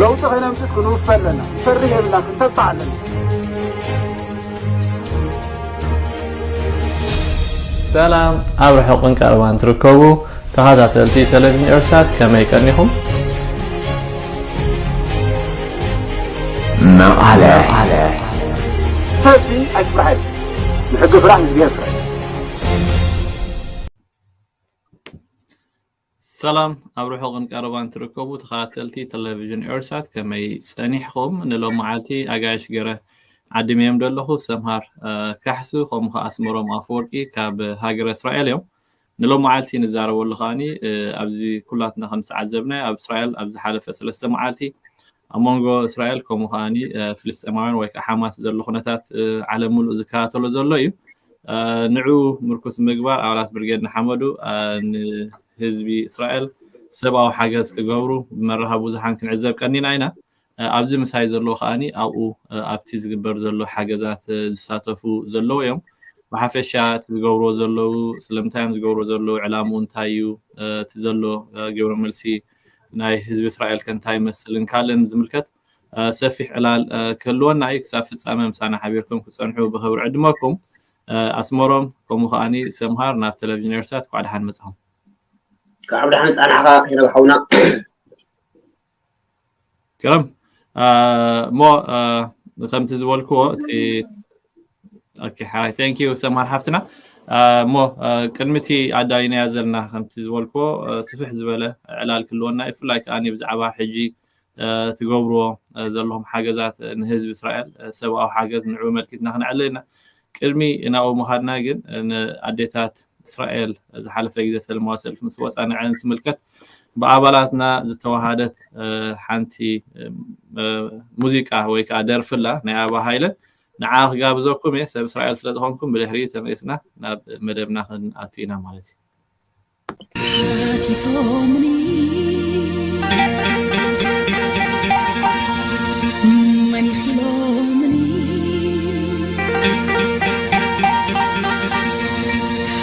ለውጢ ከነምፅእ ክንውፈ ኣለና። ክንፈርህ የብልና፣ ክንተባዕ ኣለና። ሰላም፣ ኣብ ርሑቕን ቀረባን ትርከቡ ተኸታተልቲ ቴሌቪዥን ኤርሳት ከመይ ቀኒኹም? መቐለ ሰልፊ ኣይፍራሕ፣ ንሕጊ ፍራሕ፣ ንእግዚኣብሔር ፍራሕ። ሰላም፣ ኣብ ርሑቕን ቀረባን ትርከቡ ተኸታተልቲ ቴሌቪዥን ኤርሳት ከመይ ጸኒሕኹም? ንሎም መዓልቲ ኣጋይሽ ገረ ዓዲመዮም ዘለኹ ሰምሃር ካሕሱ ከምኡ ከዓ ኣስመሮም ኣፈወርቂ ካብ ሃገረ እስራኤል እዮም። ንሎም መዓልቲ ንዛረበሉ ከዓኒ ኣብዚ ኩላትና ከም ዝተዓዘብናዮ ኣብ እስራኤል ኣብ ዝሓለፈ ሰለስተ መዓልቲ ኣብ መንጎ እስራኤል ከምኡ ከዓኒ ፍልስጤማውያን ወይ ከዓ ሓማስ ዘሎ ኩነታት ዓለም ሙሉእ ዝከታተሎ ዘሎ እዩ። ንዑ ምርኩስ ምግባር ኣባላት ብርጌድ ንሓመዱ ንህዝቢ እስራኤል ሰብኣዊ ሓገዝ ክገብሩ ብመራኸቢ ብዙሓን ክንዕዘብ ቀኒና ኢና። ኣብዚ ምሳይ ዘለዉ ከዓኒ ኣብኡ ኣብቲ ዝግበር ዘሎ ሓገዛት ዝሳተፉ ዘለዉ እዮም። ብሓፈሻ እቲ ዝገብርዎ ዘለዉ ስለምንታይ እዮም ዝገብርዎ ዘለዉ ዕላምኡ እንታይ እዩ እቲ ዘሎ ግብረ መልሲ ናይ ህዝቢ እስራኤል ከ እንታይ ይመስልን ካልእን ዝምልከት ሰፊሕ ዕላል ክህልወና እዩ። ክሳብ ፍጻመ ምሳና ሓቢርኩም ክጸንሑ ብኽብሪ ዕድመኩም። ኣስመሮም ከምኡ ከዓኒ ሰምሃር ናብ ቴሌቪዥን ኤርትራ እንኳዕ ደሓን መጻኹም። ካብ ደሓን ጻናሕካ ሄኖክ ሓውና። ግርም እሞ ከምቲ ዝበልክዎ እቲ ኦኬ ሓራይ thank you ሰምሃር ሓፍትና እሞ ቅድሚ እቲ ኣዳሊናዮ ዘለና ከምቲ ዝበልክዎ ስፍሕ ዝበለ ዕላል ክህልወና እዩ። ብፍላይ ከዓ ብዛዕባ ሕጂ ትገብርዎ ዘለኹም ሓገዛት ንህዝቢ እስራኤል ሰብኣዊ ሓገዝ ንዑ መልኪትና ክነዕልል ኢና። ቅድሚ ናብኡ ምኻድና ግን ንኣዴታት እስራኤል ዝሓለፈ ግዜ ሰለማዊ ሰልፊ ምስ ወፃ ንዐን ዝምልከት ብኣባላትና ዝተዋሃደት ሓንቲ ሙዚቃ ወይ ከዓ ደርፊ ኣላ ናይ ኣባ ሃይለ ንዓ ክጋብዘኩም እየ። ሰብ እስራኤል ስለዝኾንኩም ብድሕሪ ተመሊስና ናብ መደብና ክንኣቱ ኢና ማለት እዩ። ሓቲቶምኒ መን ይኺሎምኒ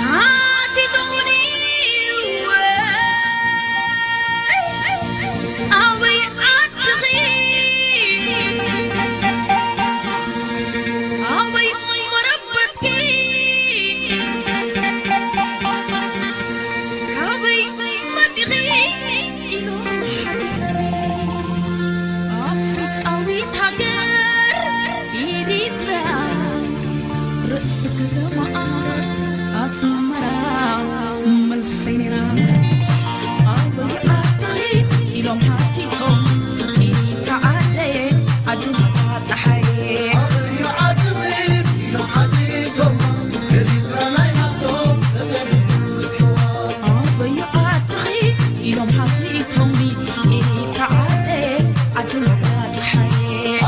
ሓቲቶምኒ ኣበይ ዓድኺ ኣበይ መረበትኪ ካበይ መፂኺ ኢሎም ሓቲቶምኒ ኣፍሪቃዊት ሃገር ኤሪትራ ርእሲ ከተማኣ ኣስመራ መልሰይ ነይራ ኣበይ ዓድኺ ኢሎም ሓቲቶም ኢታ ዓደየ ኣዱማ ፀሓየ ኣበይ ዓድኺ ኢሎም ሓቲቶምኒ ኢታ ዓደየ ኣዱማ ፀሓየ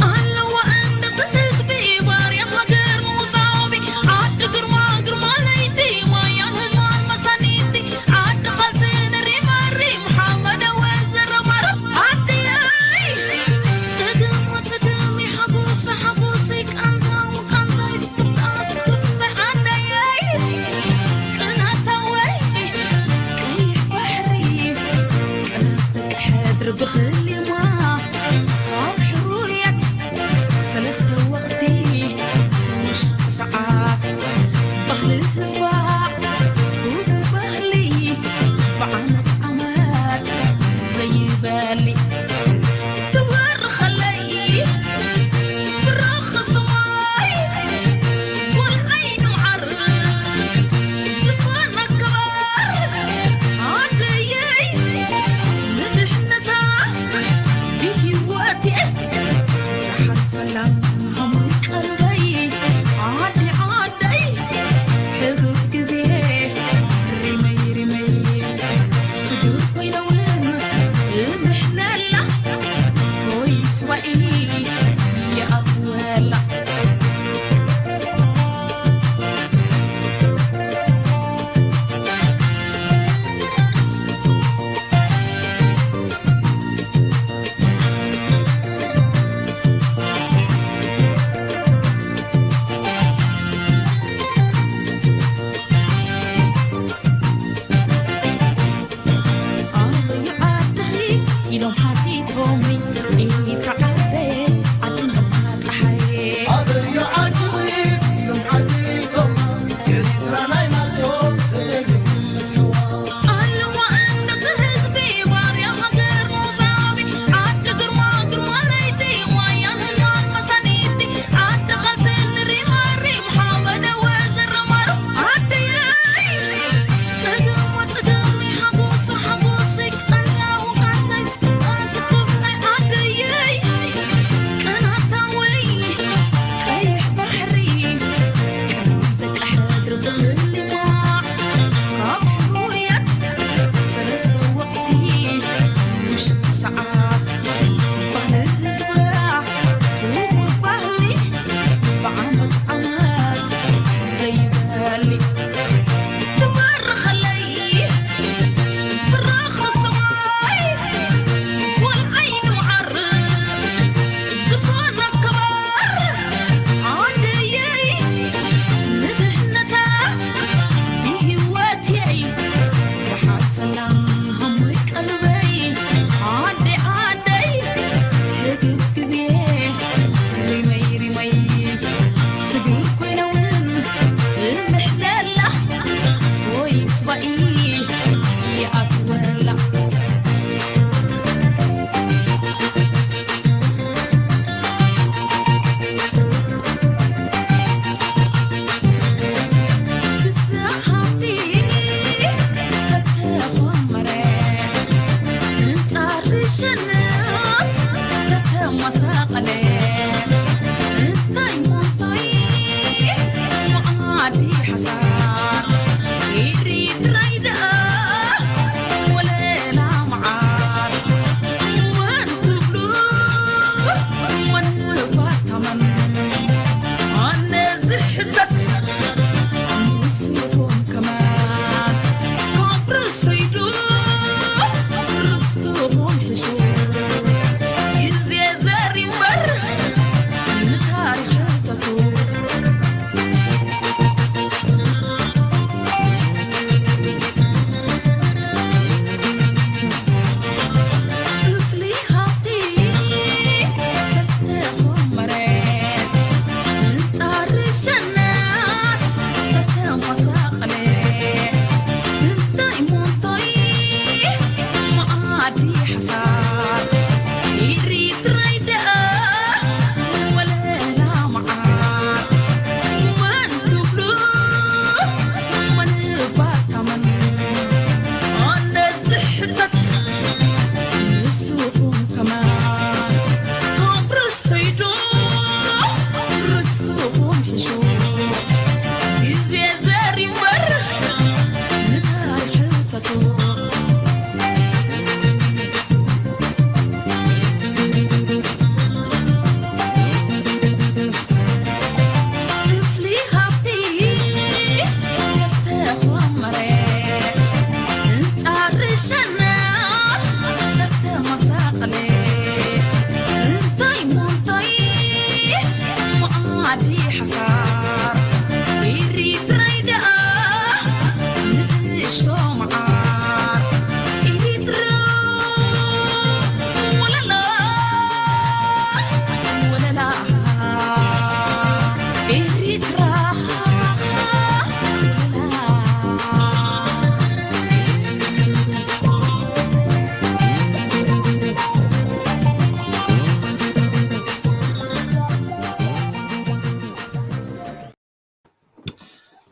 ኣለዋ እንድቅት ህዝቢ ባርያ ሃገር ሙሳቢ ዓዲ ግርማ ግርማ ለይቲ ማያን ህዝባን መሳኒቲ ዓዲ ቃልሲ ንሪመሪ መሓመድ ኣወል ዝረባረብ ዓድየይ ጽግም ጽግም ይሓጎስ ሓጎስ ቃንዛው ቃንዛይ ዝፍጣስ ክፍተ ዓደየይ ቅናታወይ ቀይሕ ባሕሪ ቅናት ደቂ ሕድሪ ብኽሊማ ካብ ሕሩያት ሰለስተ ወቕቲ ውሽጢ ሰዓት ባህሊ ህዝባ ክቡር ባህሊ ብዓመት ዓመት ዘይበሊ ትበርኸለይ ብራኸ ሰማይ ጓል ዓይኒ መዓር ዝፋና ክባር ዓደየይ ንድሕነታ ኢሎም ሓቲቶምኒ፣ ኢትዓደ ዓዲ እምባ ጸሓየ። ኣበዮ ዓዲ ኢሎም ሓቲቶማ፣ ኤርትራ ናይ ናቶም ሰለሊ መስልዋ። ኣለዋ እንድቲ ህዝቢ ባርያ ሃገር ሙዛቢ፣ ዓዲ ግርማ ግርማ ለይቲ፣ ዋያን ህልማን መሳኒቲ፣ ዓዲ ቃልሲ ንሪማሪም፣ ሓመደ ወዘረማሩ፣ ዓደይ ጸገም ወጸገም ሓጎስ ሓጎስ ቀላው ቃልሲ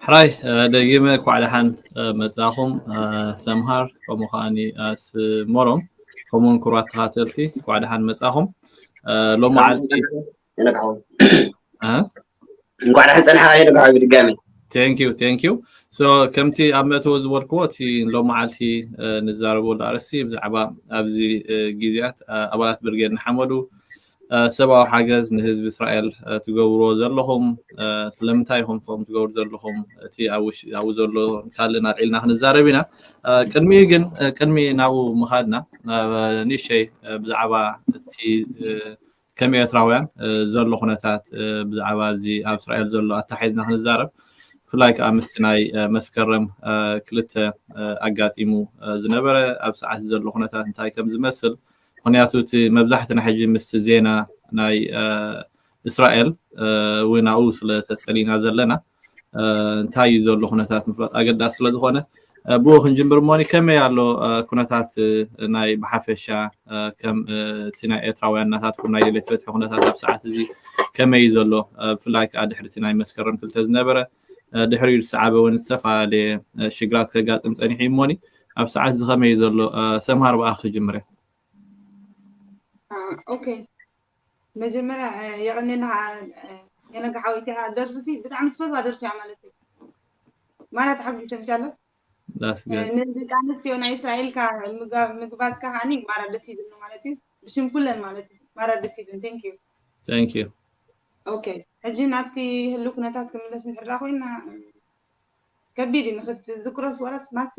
ሕራይ ደጊመ እንኳዕ ደሓን መጻኹም። ሰምሃር ከምኡ ከዓኒ ስመሮም ከምኡውን ክቡራት ተኻተልቲ እንኳዕ ደሓን መጻኹም። ሎመዓልቲ እንኳዕ ደሓን ጸንሓ። ይደግሓዊ ብድጋሚ thank you thank you። So ከምቲ ኣብ መእተዊ ዝበልክዎ እቲ ሎመዓልቲ ንዛረበሉ ኣርእስቲ ብዛዕባ ኣብዚ ግዜያት ኣባላት ብርጌድ ንሓመዱ ሰብኣዊ ሓገዝ ንህዝቢ እስራኤል ትገብርዎ ዘለኹም ስለምንታይ ኢኹም ከምኡ ትገብሩ ዘለኹም? እቲ ኣብኡ ዘሎ ካልእን ኣልዒልና ክንዛረብ ኢና። ቅድሚኡ ግን ቅድሚ ናብኡ ምኻድና ንእሽተይ ብዛዕባ እቲ ከም ኤርትራውያን ዘሎ ኩነታት ብዛዕባ እዚ ኣብ እስራኤል ዘሎ ኣተሓሒዝና ክንዛረብ ብፍላይ ከዓ ምስቲ ናይ መስከረም ክልተ ኣጋጢሙ ዝነበረ ኣብ ሰዓት ዘሎ ኩነታት እንታይ ከም ዝመስል ምክንያቱ እቲ መብዛሕትና ሕጂ ምስ ዜና ናይ እስራኤል እውን ኣብኡ ስለ ተፀሊና ዘለና እንታይ እዩ ዘሎ ኩነታት ምፍላጥ ኣገዳሲ ስለ ዝኾነ ብኡ ክንጅምር እሞኒ ከመይ ኣሎ ኩነታት ናይ ብሓፈሻ ከም እቲ ናይ ኤርትራውያን ናታትኩም ናይ ደሌት ፍትሒ ኩነታት ኣብ ሰዓት እዚ ከመይ እዩ ዘሎ ብፍላይ ከዓ ድሕሪ እቲ ናይ መስከረም ክልተ ዝነበረ ድሕሪኡ ዝሰዓበ እውን ዝተፈላለየ ሽግራት ከጋጥም ፀኒሑ እሞኒ ኣብ ሰዓት እዚ ከመይ እዩ ዘሎ ሰምሃር ብኣኽ ክጅምር እየ ኦኬ መጀመርያ የቐኔና የነጋ ሓወይቲያ ደርፊ ሲ ብጣዕሚ ዝፈትዋ ደርፊ እያ ማለት እዩ ማራ ተሓጒሰ ምሻለ ዳስ ገድ ንደቂ ኣንስትዮ ናይ እስራኤልካ ምግባዝካ ከዓኒ ማራ ደስ ይብልኒ ማለት እዩ ብሽም ኩለን ማለት እዩ ማራ ደስ ይብልኒ thank you thank you ኦኬ ሕጂ ናብቲ ህሉ ኩነታት ክምለስ እንድሕር ኮይና ከቢድ እዩ ንክትዝክሮስ ዋላስ ማስኪ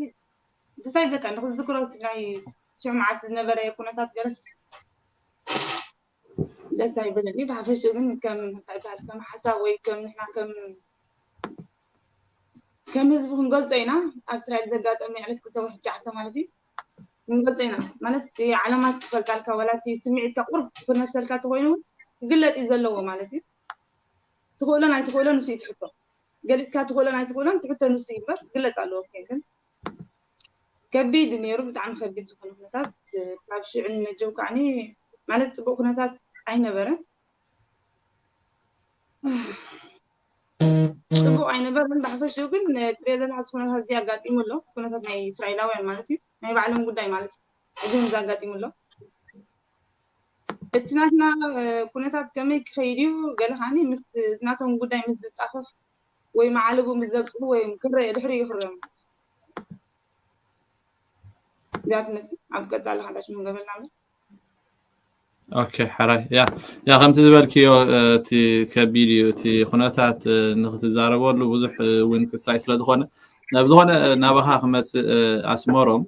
እንታይ በቃ ንክትዝክሮ ናይ ሽዑ መዓልቲ ዝነበረ ኩነታት ገለስ ደስ ኣይበለኒ ብሓፈሽኡ ግን ከም እንታይ ይበሃል ከም ሓሳብ ወይ ከም ንሕና ከም ከም ህዝቢ ክንገልፆ ኢና ኣብ እስራኤል ዘጋጠመ ዕለት ክልተ ወርሒ ትሽዓተ ማለት እዩ ክንገልፆ ኢና ማለት ዓለማት ክፈልጣልካ ዋላ እቲ ስምዒትካ ቁርብ ክነፍሰልካ ተኮይኑ እውን ክግለፅ እዩ ዘለዎ ማለት እዩ ትኽእሎን ኣይትኽእሎን ንሱ እዩ ትሕቶ ገሊፅካ ትኽእሎን ኣይትኽእሎን ትሕቶ ንሱ እዩ እምበር ክግለፅ ኣለዎ ግን ከቢድ ነይሩ ብጣዕሚ ከቢድ ዝኾነ ኩነታት ካብ ሽዑ ንመጀው ከዓኒ ማለት ፅቡቅ ኩነታት ኣይነበረን ፅቡቅ ኣይነበረን ብሓፈሽኡ ግን ትሪኦ ዘለካ ኩነታት እዚ ኣጋጢሙ ኣሎ ኩነታት ናይ እስራኤላውያን ማለት እዩ ናይ ባዕሎም ጉዳይ ማለት እዩ እዚ እውን ኣጋጢሙ ኣሎ እቲ ናትና ኩነታት ከመይ ክኸይድ እዩ ገለ ከዓኒ ምስ ናቶም ጉዳይ ምስ ዝፃፈፍ ወይ መዓልቡ ምስ ዘብፅሑ ወይ ክረአ ድሕሪ ይኽረም እዚኣ ትመስል ኣብ ቀፃሊ ሓዳሽ ምንገበልና እምበር ኦኬ ሓራይ ያ ያ ከምቲ ዝበልክዮ እቲ ከቢድ እዩ እቲ ኩነታት ንክትዛረበሉ ብዙሕ እውን ክሳይ ስለ ዝኾነ ብዝኾነ ናባኻ ክመፅእ ኣስመሮም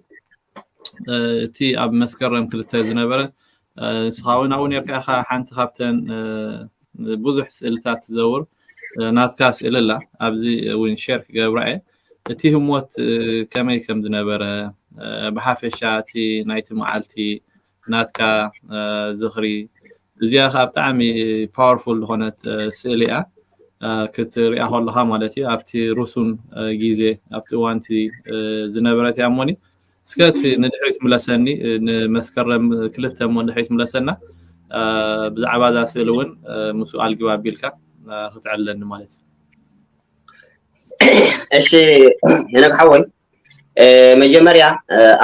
እቲ ኣብ መስከረም ክልተ ዝነበረ ንስኻ እውን ኣብኡ ነርካ ኢኻ ሓንቲ ካብተን ብዙሕ ስእልታት ትዘውር ናትካ ስእሊ ኣላ ኣብዚ እውን ሸር ክገብራ እየ እቲ ህሞት ከመይ ከም ዝነበረ ብሓፈሻ እቲ ናይቲ መዓልቲ ናትካ ዝኽሪ እዚኣ ከዓ ብጣዕሚ powerful ዝኾነት ስእሊ እያ ክትሪኣ ከለኻ ማለት እዩ ኣብቲ ሩሱን ግዜ ኣብቲ እዋንቲ ዝነበረት እያ እሞኒ እስከ እቲ ንድሕሪት ምለሰኒ ንመስከረም ክልተ እሞ ንድሕሪት ምለሰና ብዛዕባ እዛ ስእሊ እውን ምስኡ ኣልግብ ኣቢልካ ክትዕለኒ ማለት እዩ እሺ ሄኖክ ሓወይ መጀመርያ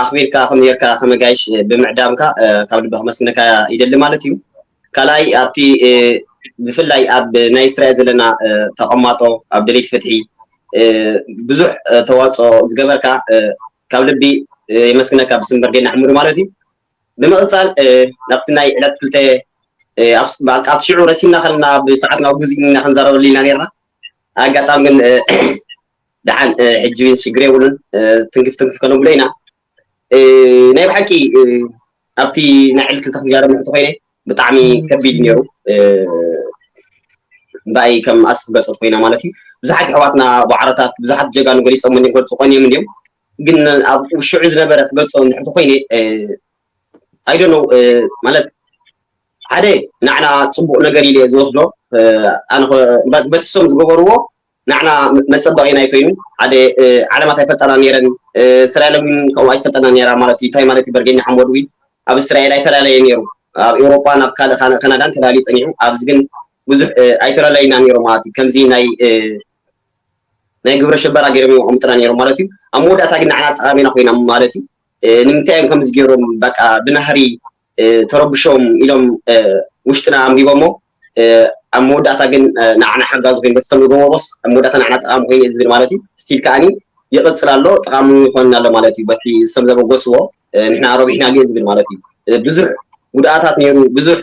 ኣኽቢርካ ከም ጌርካ ከመጋይሽ ብምዕዳምካ ካብ ልቢ ከመስግነካ ይደሊ ማለት እዩ ካልኣይ ኣብቲ ብፍላይ ኣብ ናይ እስራኤል ዘለና ተቐማጦ ኣብ ደሌት ፍትሒ ብዙሕ ተዋፅኦ ዝገበርካ ካብ ልቢ የመስግነካ ብስም በርጌድ ናሕሙድ ማለት እዩ ብምቕፃል ናብቲ ናይ ዕለት ክልተ ኣብቲ ሽዑ ረሲና ከለና ብሰዓት ናብ ግዜ ኢና ክንዛረበሉ ኢና ነርና ኣጋጣሚ ግን ደሓን ሕጂ ሽግር የብሉን ትንክፍ ትንክፍ ከነብሎ ኢና ናይ ብሓቂ ኣብቲ ናይ ዕልክልተ ክንዛረብ ምሕቲ ኮይነ ብጣዕሚ ከቢድ ነይሩ እምበኣይ ከም ኣስ ክገልፆ ኮይና ማለት እዩ ብዙሓት ኣሕዋትና ባዕረታት ብዙሓት ጀጋኑ ገሊፆም እንዲም ገልፁ ቆንዮም እንዲም ግን ኣብ ሽዑ ዝነበረ ክገልፆ እንድሕርቲ ኮይነ ኣይደነው ማለት ሓደ ንዓና ፅቡቅ ነገር ኢለ ዝወስዶ በቲ ሰም ዝገበርዎ ንዓና መፀበቂና ኣይኮይኑ ሓደ ዓለማት ኣይፈልጠና ነይረን እስራኤል እውን ከምኡ ኣይትፈልጠና ነይራ ማለት እዩ እንታይ ማለት እዩ በርጌኛ ሓመድ እውን ኣብ እስራኤል ኣይተላለየ ነይሩ ኣብ ኤውሮጳ ናብ ካልእ ካናዳን ተላልዩ ፀኒሑ ኣብዚ ግን ብዙሕ ኣይተላለዩና ነይሩ ማለት እዩ ከምዚ ናይ ናይ ግብረ ሽበራ ገይሮም እዮም ኣምጥና ነይሮም ማለት እዩ ኣብ መወዳእታ ግን ንዓና ጠቃሚና ኮይና ማለት እዩ ንምንታይ እዮም ከምዚ ገይሮም በቃ ብናህሪ ተረብሾም ኢሎም ውሽጥና ኣንቢቦሞ ኣብ መወዳእታ ግን ንዓና ሓጋዚ ኮይኑ በተሰብ ዝገበሮስ ኣብ መወዳእታ ንዓና ጠቃሚ ኮይኑ ዝብል ማለት እዩ ስቲል ከዓኒ ይቅፅል ኣሎ ጠቃሚ ይኮንና ኣሎ ማለት እዩ በቲ ሰብ ዘበገስዎ ንሕና ረቢሕና ሊዮ ዝብል ማለት እዩ ብዙሕ ጉድኣታት ነይሩ ብዙሕ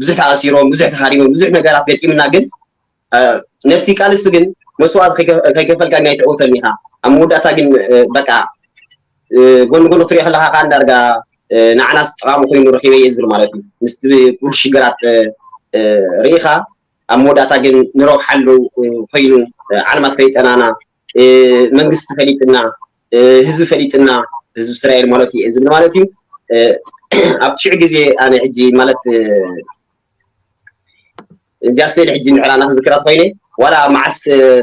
ብዙሕ ተኣሲሮም ብዙሕ ተሃሪሞም ብዙሕ ነገራት ገጢምና ግን ነቲ ቃልሲ ግን መስዋእቲ ከይከፈልካ ግን ኣይትዕወተሉ ኢኻ ኣብ መወዳእታ ግን በቃ ጎን ጎን ክትሪኦ ከለካ ከዓ እንዳርጋ ንዓናስ ጠቃሚ ኮይኑ ረኪበ እየ ዝብል ማለት እዩ ምስቲ ብሩሽ ሽግራት ርኢኻ ኣብ መወዳእታ ግን ንረብሓሉ ኮይኑ ዓለማት ፈሊጠናና መንግስቲ ፈሊጥና ህዝቢ ፈሊጥና ህዝቢ እስራኤል ማለት እዩ ዝብል ማለት እዩ ኣብ ትሽዑ ግዜ ኣነ ሕጂ ማለት እዚኣ ስእሊ ሕጂ ንሕራና ክዝክራት ኮይነ ዋላ መዓስ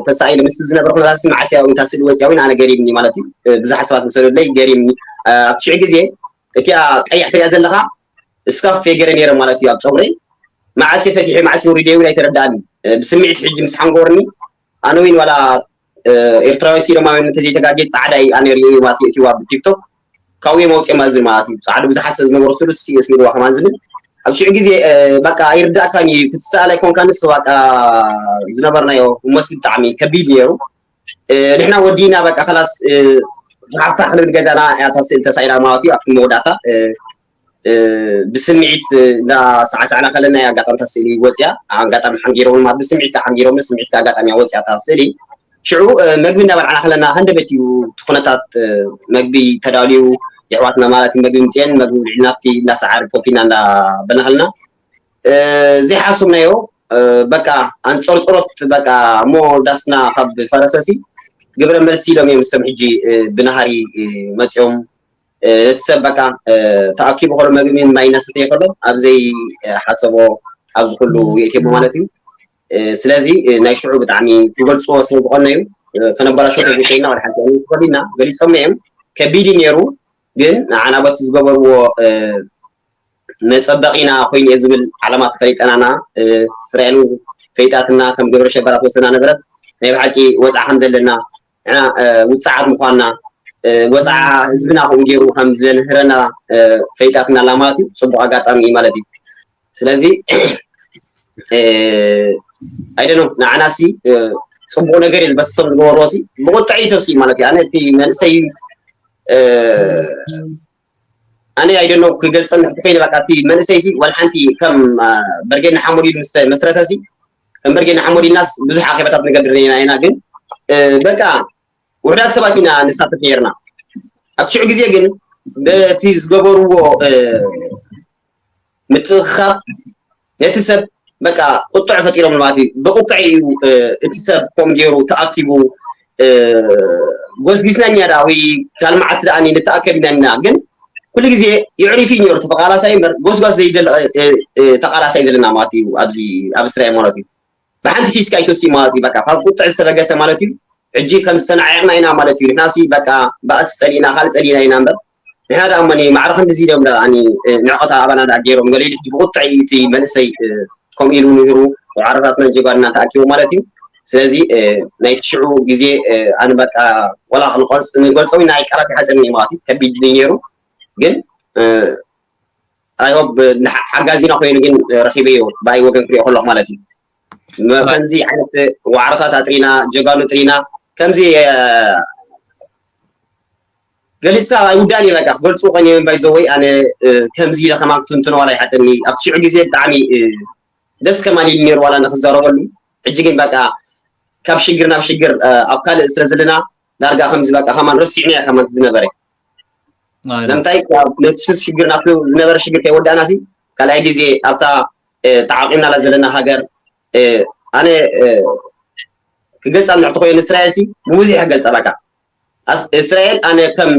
ተሳኢሉ ምስ ዝነበረ ኩነታት መዓስ እያ እታ ስእሊ ወፂያ እውን ኣነ ገሪምኒ ማለት እዩ። ብዙሓት ሰባት ምሰለለይ ገሪምኒ። ኣብ ትሽዑ ግዜ እቲኣ ቀያሕ ትሪኣ ዘለኻ እስካፍ ገይረ ነይረ ማለት እዩ ኣብ ፀጉረይ። መዓስ ፈቲሐ መዓስ ውሪደ እውን ኣይተረዳእኒ። ብስምዒት ሕጂ ምስ ሓንጎርኒ ኣነ እውን ዋላ ኤርትራዊ ሲሮማውያን እንተዘይተጋጌ ፃዕዳ እዩ ኣነ ርእየ ማለት እዩ እቲዋ ብቲክቶክ ካብኡ እዮም ኣውፅኦም ዝብል ማለት እዩ። ፃዕዱ ብዙሓት ሰብ ዝነበሩ ስሉስ ስእስ ንግዋ ከማን ዝብል ኣብ ሽዑ ግዜ በቃ ኣይርዳእካን እዩ ክትሰኣል ኣይኮንካ ንስ በቃ ዝነበርናዮ መስል ብጣዕሚ ከቢድ ነይሩ። ንሕና ወዲና በቃ ከላስ ሓፍታ ክንብል ገዛና ያታ ስእል ተሳኢና ማለት እዩ ኣብቲ መወዳእታ ብስምዒት እንዳሳዕሳዕና ከለና እያ ኣጋጣሚ እታ ስእሊ ወፅያ። ኣጋጣሚ ሓንጊሮም ድማ ብስምዒት ሓንጊሮም ስምዒት ኣጋጣሚ እያ ወፅያ እታ ስእሊ። ሽዑ መግቢ እንዳበልዓና ከለና ሃንደበት እዩ እቲ ኩነታት መግቢ ተዳልዩ የሕዋትና ማለት እዩ መግቢ ምፅአን መግቢ ብልዕልና ኣብቲ እንዳሰዓር ኮፍ ኢልና እንዳበልና ከለና ዘይሓስብናዮ በቃ ኣንፀርፅሮት በቃ እሞ ዳስና ካብ ፈረሰሲ ግብረ መልሲ ኢሎም እዮም ሰም ሕጂ ብናሃሪ መፅኦም ነቲ ሰብ በቃ ተኣኪቡ ከሎ መግቢ ማይ እናሰተየ ከሎ ኣብ ዘይሓሰቦ ኣብዚ ኩሉ የእትየሞ ማለት እዩ። ስለዚ ናይ ሽዑ ብጣዕሚ ክገልፅዎ ስለ ዝቐነዩ ከነበላሾ ተዘይከይና ወደ ሓንቲ ትኸዲና ገሊፆም እዮም። ከቢድ እዩ ነይሩ፣ ግን ንዓና በቲ ዝገበርዎ መፀበቒና ኮይኑ እየ ዝብል ዓለማት ፈሊጠናና እስራኤል ፈይጣትና ከም ግብረ ሸበራ ትወስደና ነበረት። ናይ ብሓቂ ወፃዓ ከም ዘለና ንሕና ውፅዓት ምኳንና ወፃዓ ህዝብና ከምኡ ገይሩ ከም ዘንህረና ፈይጣትና ኣላ ማለት እዩ። ፅቡቅ ኣጋጣሚ እዩ ማለት እዩ። ስለዚ ኣይደኖ ንዓና ሲ ፅቡቅ ነገር እዩ ዝበተሰብ ዝገበርዎ ሲ ብቁጥዒ ተሲ ማለት እዩ። ኣነ እቲ መንእሰይ ኣነ ኣይደኖ ክገልፀ ንሕቲ ኮይነ በቃ እቲ መንእሰይ ሲ ወላ ሓንቲ ከም በርጌድ ንሓመዱ ኢሉ ምስ መስረተ ሲ ከም በርጌድ ንሓመዱ ኢልናስ ብዙሕ ኣኼባታት ንገብር ነና ኢና ግን በቃ ውሕዳት ሰባት ኢና ንሳተፍ ነርና። ኣብ ሽዑ ግዜ ግን በቲ ዝገበርዎ ምትእኽኻብ ነቲ ሰብ በቃ ቁጥዕ ፈጢሮም ማለት እዩ። ብቁጥዕ እዩ እቲ ሰብ ከም ገይሩ ተኣኪቡ ጎስጒስና ኢና ዳ ወይ ካልመዓት ደኣ ንተኣከብ ኢና ኢና ግን ኩሉ ግዜ ይዕሪፍ እዩ ነይሩ ተቃላሳይ እምበር ጎስጓስ ዘይደለ ተቃላሳይ ዘለና ማለት እዩ ኣብዚ ኣብ እስራኤል ማለት እዩ። ብሓንቲ ፊስካ ኣይተውስእ ማለት እዩ። በቃ ካብ ቁጥዕ ዝተበገሰ ማለት እዩ። ሕጂ ከም ዝተናዓቕና ኢና ማለት እዩ። ንሕናሲ በቃ ባእሲ ጸሊእና ካልእ ጸሊእና ኢና እምበር ንሕና ደኣ እሞኒ ማዕረ ክንድዚ ኢሎም ደኣ ኣኒ ንዕቐት ኣባና ደኣ ገይሮም ገሊሉ ሕጂ ብቁጥዕ እዩ እቲ መንእሰይ ከምኡ ኢሉ ንህሩ ወዓረታትና ጀጋኑና ተኣኪቦም ማለት እዩ። ስለዚ ናይ ትሽዑ ግዜ ኣነ በቃ ወላ ክንቆልፅ ንገልፆ ናይ ቃላት ይሓፀኒ እዩ ማለት እዩ። ከቢድ እዩ ነይሩ ግን ኣይሆብ ሓጋዚና ኮይኑ ግን ረኪበዮ ብኣይ ወገን ክሪኦ ከለኩ ማለት እዩ። ከምዚ ዓይነት ዋዕሮታት ኣጥሪና ጀጋኑ ጥሪና ከምዚ ገሊፅካ ኣይውዳእን እዩ በቃ ክገልፁ ቀን ባይዘወይ ኣነ ከምዚ ኢለ ከማን ክትንትኖ ዋላ ይሓተኒ ኣብቲ ሽዑ ግዜ ብጣዕሚ ደስ ከማን ኢሉ ነይሩ ዋላ ንክዛረበሉ ሕጂ ግን በቃ ካብ ሽግር ናብ ሽግር ኣብ ካልእ ስለ ዘለና ዳርጋ ከምዚ በቃ ከማን ረሲዕና እያ ከማን ዝነበረ ስለምንታይ ነቲ ሽግር ናቱ ዝነበረ ሽግር ከይወዳእና ሲ ካልኣይ ግዜ ኣብታ ተዓቂብናላ ዘለና ሃገር ኣነ ክገልፃ ንሕቲ ኮይኑ እስራኤል ሲ ብብዙሕ ገልፃ በቃ እስራኤል ኣነ ከም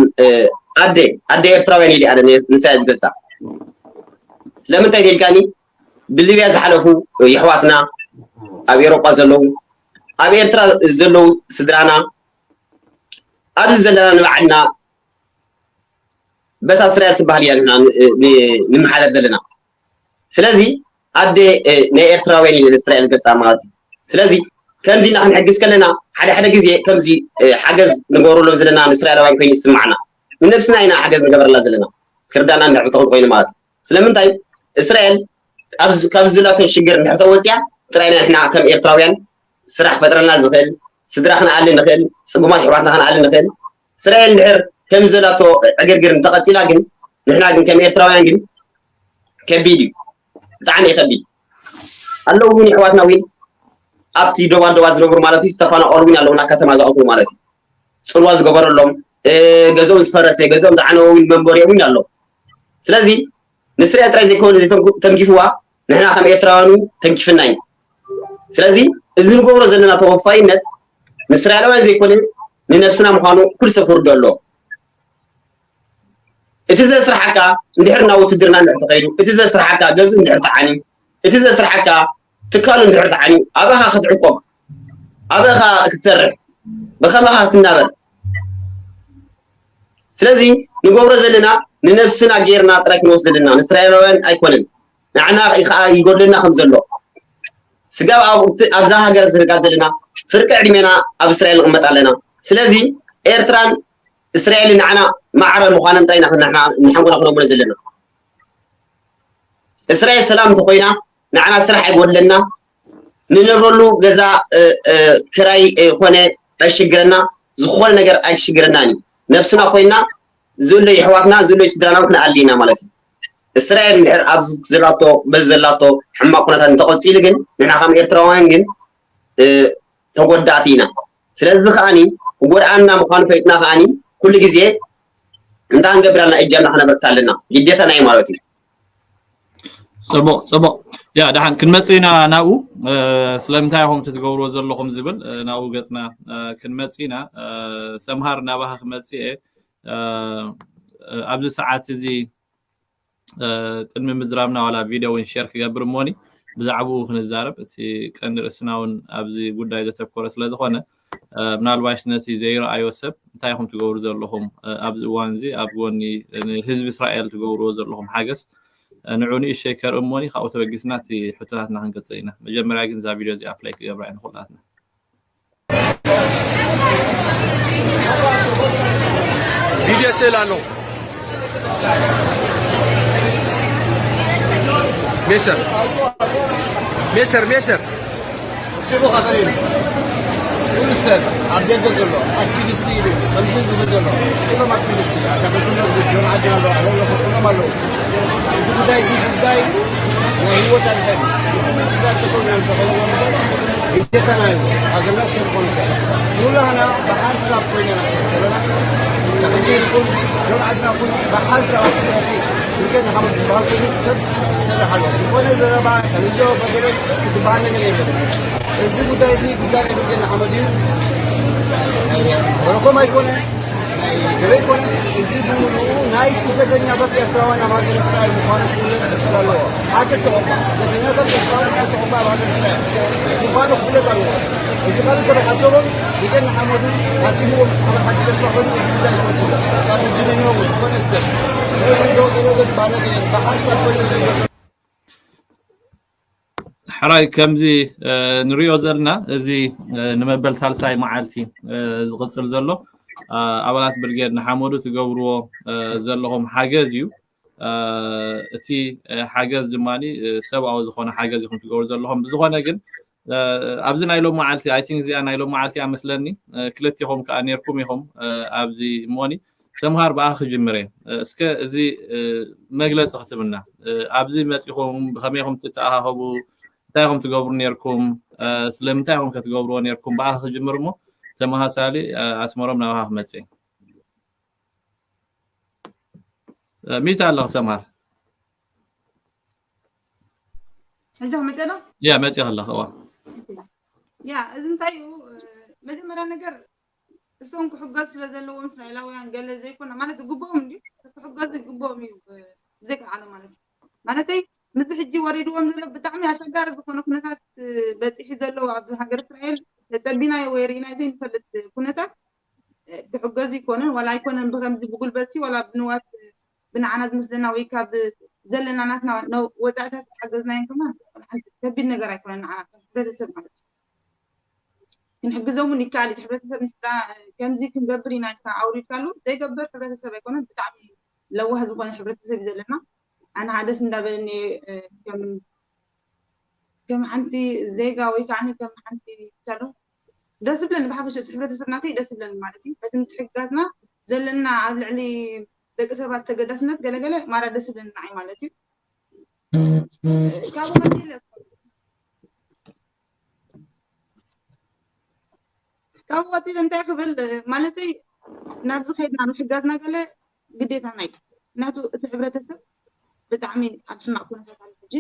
ኣደ ኣደ ኤርትራውያን ኢለ ኣነ ንእስራኤል ዝገልፃ ስለምንታይ ኢልካኒ ብሊብያ ዝሓለፉ የሕዋትና ኣብ ኤሮጳ ዘለዉ ኣብ ኤርትራ ዘለዉ ስድራና ኣብዚ ዘለና ንባዕልና በታ እስራኤል ትበሃል ኢና ንመሓለፍ ዘለና ስለዚ ኣደ ናይ ኤርትራውያን ኢለ ንእስራኤል ዝገልፃ ማለት እዩ ስለዚ ከምዚ ኢና ክንሕግዝ ከለና ሓደ ሓደ ግዜ ከምዚ ሓገዝ ንገብረሎም ዘለና ንእስራኤላውያን ኮይኑ ይስማዕና ንነብስና ኢና ሓገዝ ንገበረላ ዘለና ክርዳና እንድሕር ብትኽእል ኮይኑ ማለት እዩ ስለምንታይ እስራኤል ካብ ዝላቶ ሽግር እንድሕር ተወፅያ ጥራይ ኢና ንሕና ከም ኤርትራውያን ስራሕ ክፈጥረልና ዝኽእል ስድራ ክንኣሊ ንኽእል ፅጉማት ኣሕዋትና ክንኣሊ ንኽእል እስራኤል እንድሕር ከም ዘላቶ ዕግርግር እንተቐፂላ ግን ንሕና ግን ከም ኤርትራውያን ግን ከቢድ እዩ ብጣዕሚ እዩ ከቢድ ኣለዉ እውን ኣሕዋትና እውን ኣብቲ ዶባት ዶባት ዝነብሩ ማለት እዩ ዝተፈናቐሉ እውን ኣለዉ ናብ ከተማ ዝኣትዉ ማለት እዩ ፅልዋ ዝገበረሎም ገዝኦም ዝፈረሰ ገዝኦም ዝዓነወ እውን መንበሪኦም እውን ኣለዉ ስለዚ ንስርያ ጥራይ ዘይኮነ ተንኪፍዋ ንሕና ከም ኤርትራውያን ተንኪፍና እዩ ስለዚ እዚ ንገብሮ ዘለና ተወፋይነት ንእስራኤላውያን ዘይኮነ ንነብስና ምዃኑ ኩሉ ሰብ ክርዶ ኣለዎ እቲ ዘስርሓካ እንድሕር ናብ ውትድርና እንድሕር ተኸይዱ፣ እቲ ዘስርሓካ ገዝኡ እንድሕር ተዓንዩ፣ እቲ ዘስርሓካ ትካሉ እንድሕር ተዓንዩ፣ ኣባኻ ክትዕቆብ፣ ኣባኻ ክትሰርሕ፣ ብኸማኻ ክትናበር። ስለዚ ንገብሮ ዘለና ንነብስና ጌርና ጥራይ ክንወስድ ዘለና፣ ንእስራኤላውያን ኣይኮነን። ንዓና ከዓ ይጎድለና ከም ዘሎ ስጋብ ኣብዛ ሃገር ዝርጋ ዘለና ፍርቂ ዕድሜና ኣብ እስራኤል ንቕመጥ ኣለና። ስለዚ ኤርትራን እስራኤልን ንዓና ማዕረ ምዃነን ጥራይ ኢና ንሓንጎና ክነምሮ ዘለና። እስራኤል ሰላም እንተኮይና ንዓና ስራሕ ኣይጎድለና፣ ንነብረሉ ገዛ ክራይ ኮነ ኣይሽግረና፣ ዝኾነ ነገር ኣይሽግረናን እዩ። ነብስና ኮይና ዝብለይ ኣሕዋትና ዝብለይ ስድራና ክንኣሊ ኢና ማለት እዩ። እስራኤል እንድሕር ኣብዚ ዘላቶ በዚ ዘላቶ ሕማቕ ኩነታት እንተቐፂሉ ግን ንሕና ከም ኤርትራውያን ግን ተጎዳእቲ ኢና። ስለዚ ከዓኒ ክጎድኣና ምዃኑ ፈሊጥና ከዓኒ ኩሉ ግዜ እንታይ ክንገብር ኣለና? እጃምና ክነበርካ ኣለና፣ ግዴታና እዩ ማለት እዩ። ፅቡቅ ፅቡቅ። ያ ደሓን ክንመፅእ ኢና ናብኡ። ስለምንታይ ኢኹም እቲ ትገብርዎ ዘለኹም ዝብል ናብኡ ገፅና ክንመፅእ ኢና። ሰምሃር ናባኻ ክመፅእ እየ። ኣብዚ ሰዓት እዚ ቅድሚ ምዝራብና ዋላ ቪድዮ እውን ሼር ክገብር እሞኒ ብዛዕባኡ ክንዛረብ፣ እቲ ቀንዲ ርእስና እውን ኣብዚ ጉዳይ ዘተኮረ ስለዝኾነ ምናልባሽ ነቲ ዘይረኣዮ ሰብ እንታይ ኢኹም ትገብሩ ዘለኹም ኣብዚ እዋን እዚ ኣብ ጎኒ ንህዝቢ እስራኤል ትገብርዎ ዘለኹም ሓገዝ ንዑ ንእሸይ ከርኢ እሞኒ ካብኡ ተበጊስና እቲ ሕቶታትና ክንቅፅል ኢና። መጀመርያ ግን እዛ ቪድዮ እዚኣ ፕለይ ክገብራ እየ ንኩላትና። ቪድዮ ስእል ኣሎ። ሜሰር ሜሰር ሜሰር ሽቡ ካፈሪን ኩሉ ሰብ ኣብ ደገ ዘሎ ኣክቲቪስት ኢሉ ከምዚ ዝብል ዘሎ እቶም ኣክቲቪስት ኣካፈቱና ጆን ዓዲ ኣሎ ኣለዉ ኣለዉ እዚ ጉዳይ እዚ ጉዳይ ናይ ህይወት ኣድሕን እዚ ጉዳይ ተኮነ ሰበና ግዴታና እዩ። ሃገርና እስከ ዝኾነ ኩላህና ብሓንሳብ ኮይና ንሕሰብ ዘለና ተኽሊል ይኹን ጆን ዓድና ኩሉ ብሓንሳብ ኣክቲቪቲ ብርጌድ ንሓመድ ዝበሃል ኮይኑ ሰብ ይሰርሕ ኣሎ። ዝኾነ ዘረባ ከልጆ በገበ ዝበሃል ነገር የለን። እዚ ጉዳይ እዚ ጉዳይ ናይ ብርጌድ ንሓመድ እዩ። ወረኮም ኣይኮነ ገለ ኣይኮነ። እዚ ብምሉኡ ናይ ስደተኛታት ኤርትራውያን ኣብ ሃገር እስራኤል ምዃኑ ክፍለጥ ክኽእል ኣለዎ። ሓቂ ተቐባ ስደተኛታት ኤርትራውያን ሓቂ ተቐባ ኣብ ሃገር እስራኤል ምዃኑ ክፍለጥ ኣለዎ። እዚ ካልእ ሰብ ሓሰቦም ብገን ሓመዱ ሓሲብዎ ምስ ሓመድ ሓድሽ ኣሽዋ ኮይኑ እዚ ጉዳይ ዝወስድ ካብ ሕጂ ንንሆ ዝኾነ ሰብ ወይ ዶ ገለ ዝበሃል ነገር የለን። ብሓንሳብ ኮይኑ ዝግበር ሕራይ ከምዚ ንሪኦ ዘለና እዚ ንመበል ሳልሳይ መዓልቲ ዝቕፅል ዘሎ ኣባላት ብርጌድ ንሓመዱ ትገብርዎ ዘለኹም ሓገዝ እዩ። እቲ ሓገዝ ድማ ሰብኣዊ ዝኾነ ሓገዝ ኢኹም ትገብሩ ዘለኹም። ብዝኾነ ግን ኣብዚ ናይ ሎም መዓልቲ ኣይ ቲንክ እዚኣ ናይ ሎም መዓልቲ እያ መስለኒ ክልቲኹም ከዓ ነርኩም ኢኹም ኣብዚ እሞኒ ሰምሃር ብኣኻ ክጅምር እየ። እስከ እዚ መግለፂ ክትብልና ኣብዚ መፂኹም ብኸመይ ኢኹም ትተኣኻኸቡ እንታይ ኢኹም ትገብሩ ነርኩም ስለምንታይ ኢኹም ከ ትገብርዎ ነርኩም ብኣኻ ክጅምር እሞ ተመሳሳሊ ኣስመሮም ናባኻ ክመፅእ እየ። ሚታ ኣለኹ ሰምሃር ሕጂ ክመፀ ዶ ያ መፂ ከለኹ እዋ ያ እዚ እንታይ እዩ መጀመርያ ነገር እሶም ክሕገዝ ስለ ዘለዎም እስራኤላውያን ገለ ዘይኮነ ማለት ዝግብኦም እንዲ ክሕገዝ ዝግብኦም እዩ ብዘይክልዓለ ማለት እዩ ማለተይ ምዚ ሕጂ ወሪድዎም ዘሎ ብጣዕሚ ኣሸጋሪ ዝኾነ ኩነታት በፂሑ ዘሎ ኣብ ሃገር እስራኤል ተፀቢናዮ ወይ ርኢናዮ ዘይንፈልጥ ኩነታት ክሕገዙ ይኮነን ዋላ ኣይኮነን ብከምዚ ብጉልበትሲ ዋላ ብንዋት ብንዓና ዝመስለና ወይ ካብ ዘለና ናትና ወፃእታት ሓገዝናዮም ከማን ሓንቲ ከቢድ ነገር ኣይኮነን ንዓና ከም ሕብረተሰብ ማለት እዩ ክንሕግዞም እውን ይከኣል እቲ ሕብረተሰብ ንሕና ከምዚ ክንገብር ኢና ኢልካ ኣውሪድካሉ ዘይገብር ሕብረተሰብ ኣይኮነን ብጣዕሚ ለዋህ ዝኾነ ሕብረተሰብ እዩ ዘለና ኣነ ሓደስ እንዳበለኒ ከም ከም ሓንቲ ዜጋ ወይ ከዓ ከም ሓንቲ ቻሎ ደስ ብለኒ ብሓፈሽ እቲ ሕብረተሰብና ከይ ደስ ብለኒ ማለት እዩ በቲ ምትሕግጋዝና ዘለና ኣብ ልዕሊ ደቂ ሰባት ተገዳስነት ገለገለ ማራ ደስ ብለኒ ንዓይ ማለት እዩ ካብኡ ቀፂለ ካብኡ ቀፂለ እንታይ ክብል ማለተይ ናብዚ ከይድና ምሕጋዝና ገለ ግዴታና እዩ ምክንያቱ እቲ ሕብረተሰብ ብጣዕሚ ኣብ ሕማቅ ኩነታት ኣሎ ሕጂ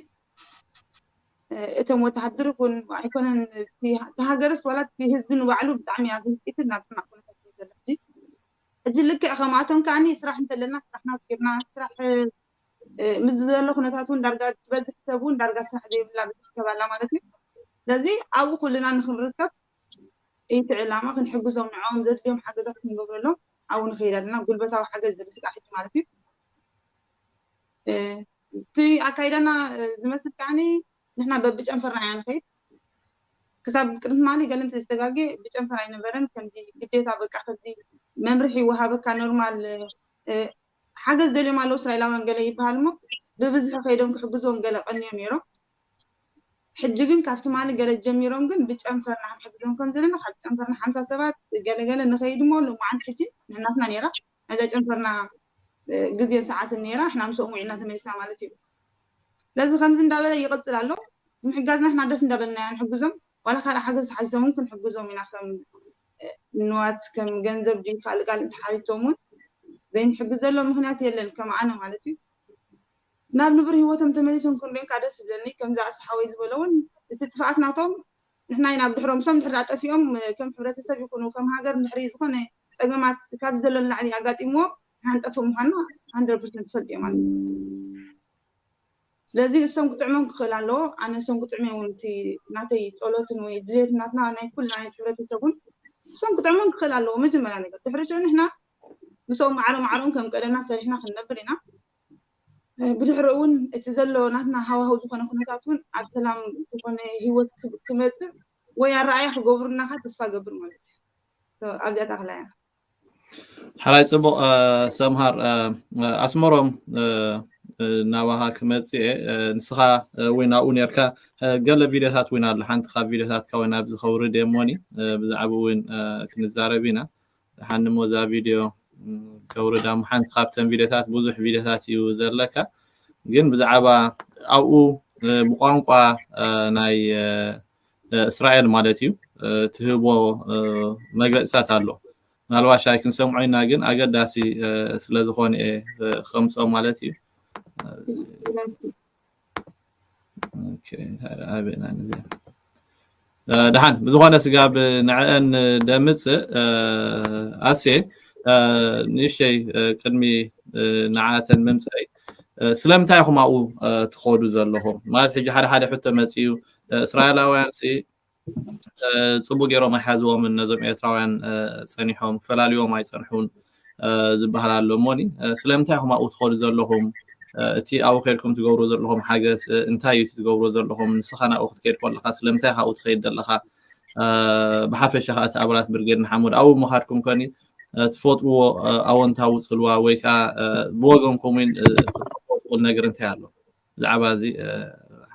እቶም ወተሃደር ይኹን ኣይኮነን እቲ ሃገርስ ዋላ እቲ ህዝቢ ንባዕሉ ብጣዕሚ ኣብ ህልቂትን ናብ ሕማቅ ኩነታት እዩ ዘሎ ሕጂ ሕጂ ልክዕ ከምኣቶም ከዓኒ ስራሕ እንተለና ስራሕና ጌርና ስራሕ እ፣ ምስ ዘሎ ኩነታት እውን ዳርጋ ትበዝሕ ሰብ እውን ዳርጋ ስራሕ ዘይብላ ብዙሕ ሰብ ኣላ ማለት እዩ። ስለዚ ኣብኡ ኩልና ንክንርከብ እቲ ዕላማ ክንሕግዞም ንዕኦም ዘድልዮም ሓገዛት ክንገብረሎም ኣብኡ ንኸይድ ኣለና። ጉልበታዊ ሓገዝ ዝብል ስጋዕ ሕጂ ማለት እዩ። እ፣ እቲ ኣካይዳና እ፣ ዝመስል ከዓኒ ንሕና በብጨንፈርና ኢና ንኸይድ። ክሳብ ቅድሚ ትማሊ ገለ እንተዝተጋጌ ብጨንፈር ኣይነበረን። ከምዚ ግዴታ በቃ ከምዚ መምርሒ ይወሃበካ ኖርማል እ፣ ሓገዝ ደልዮም ኣለዉ እስራኤላውያን ገለ ይበሃል እሞ ብብዝሒ ከይዶም ክሕግዝዎም ገለ ቀንዮም ነይሮም። ሕጂ ግን ካብ ትማሊ ገለ ጀሚሮም ግን ብጨንፈርና ክንሕግዞም ከም ዘለና ካብ ጨንፈርና ሓምሳ ሰባት ገለ ገለ ንኸይድ እሞ ሎማዓንቲ ሕጂ ንሕናትና ነይራ ናይዛ ጨንፈርና እ፣ ግዜን ሰዓትን ነይራ ንሕና ምስኦም ውዒልና ተመሊስና ማለት እዩ። ስለዚ ከምዚ እንዳበለ ይቕጽል ኣሎ። ምሕጋዝና ንሕና ደስ እንዳበልና ኢና ንሕግዞም። ዋላ ካልእ ሓገዝ ተሓቲቶም እውን ክንሕግዞም ኢና። ከም እ፣ ንዋት ከም ገንዘብ ድዩ ካልእ ካልእ እንተሓቲቶም እውን ዘይንሕግዘሎም ምኽንያት የለን ከም ኣነ ማለት እዩ። ናብ ንቡር ህይወቶም ተመሊሶም ክንሪኦም ከዓ ደስ ይብለኒ። ከምዚ ኣስሓወይ ዝበሎ እውን እቲ ጥፍኣት ናቶም ንሕና ኢና ብድሕሮም እሶም ድሕር ጠፊኦም እ፣ ከም ሕብረተሰብ ይኹኑ ከም ሃገር ድሕሪ ዝኾነ ፀገማት ካብ ዘሎ ንላዕሊ ኣጋጢምዎም ንሓንጠፍኦም ምዃንና ሃንድረድ ፐርሰንት ትፈልጥ እየ ማለት እዩ። ስለዚ እሶም ክጥዕሞም ክኽእል ኣለዎ። ኣነ እሶም ክጥዕሞ እውን እቲ ናተይ ጸሎትን ወይ ድሌት ናትና ናይ ኩልና ናይ ሕብረተሰቡን እሶም ክጥዕሞም ክኽእል ኣለዎ። መጀመርያ ነገር ድሕሪ ሽዑ ንሕና ምስኦም ማዕረ ማዕሮም ከም ቀደምና ሰሪሕና ክንነብር ኢና። ብድሕሪ እውን እቲ ዘሎ ናትና ሃዋህው ዝኾነ ኩነታት እውን ኣብ ሰላም ዝኾነ ህይወት ክመፅእ ወይ ኣረኣያ ክገብሩና ከዓ ተስፋ ገብር ማለት እዩ። ኣብዚኣ ታኽላ እያ። ሓራይ ጽቡቕ ሰምሃር ኣስመሮም ናባኻ ክመጽእ እየ። ንስኻ ወይ ናብኡ ነርካ ገለ ቪድዮታት እውን ኣሎ። ሓንቲ ካብ ቪድዮታትካ እውን ኣብዚ ከውርድ እየ እሞኒ ብዛዕባ እውን ክንዛረብ ኢና። ሓንሞ እዛ ቪድዮ ከውርዳ ሓንቲ ካብተን ቪድዮታት ብዙሕ ቪድዮታት እዩ ዘለካ ግን ብዛዕባ ኣብኡ ብቋንቋ ናይ እስራኤል ማለት እዩ ትህቦ መግለፅታት ኣሎ። ምናልባሽ ኣይክንሰምዖ ኢና ግን ኣገዳሲ ስለዝኾነ እየ ከምፅኦ ማለት እዩ። ደሓን ብዝኾነ ስጋብ ንዕአን ደምፅእ ኣሴ ንእሽተይ ቅድሚ ንዓተን ምምፅኣይ ስለምንታይ ኢኹም ኣብኡ ትኸዱ ዘለኹም ማለት ሕጂ ሓደ ሓደ ሕቶ መፅኡ እስራኤላውያን ፅቡቅ ገይሮም ኣይሓዝዎምን ነዞም ኤርትራውያን ፀኒሖም ክፈላልዎም ኣይፀንሑን ዝበሃል ኣሎ እሞኒ ስለምንታይ ኢኹም ኣብኡ ትኸዱ ዘለኹም እቲ ኣብኡ ከድኩም ትገብሩ ዘለኹም ሓገዝ እንታይ እዩ ትገብሩ ዘለኹም ንስኻ ናብኡ ክትከይድ ከለካ ስለምንታይ ካብኡ ትኸይድ ዘለካ ብሓፈሻ ከዓ እቲ ኣባላት ብርጌድ ንሓመድ ኣብኡ ምኻድኩም ከኒ ትፈጥዎ ኣወንታዊ ፅልዋ ወይ ከዓ ብወገንኩም እውን ክትፈጥዎ ነገር እንታይ ኣሎ ብዛዕባ እዚ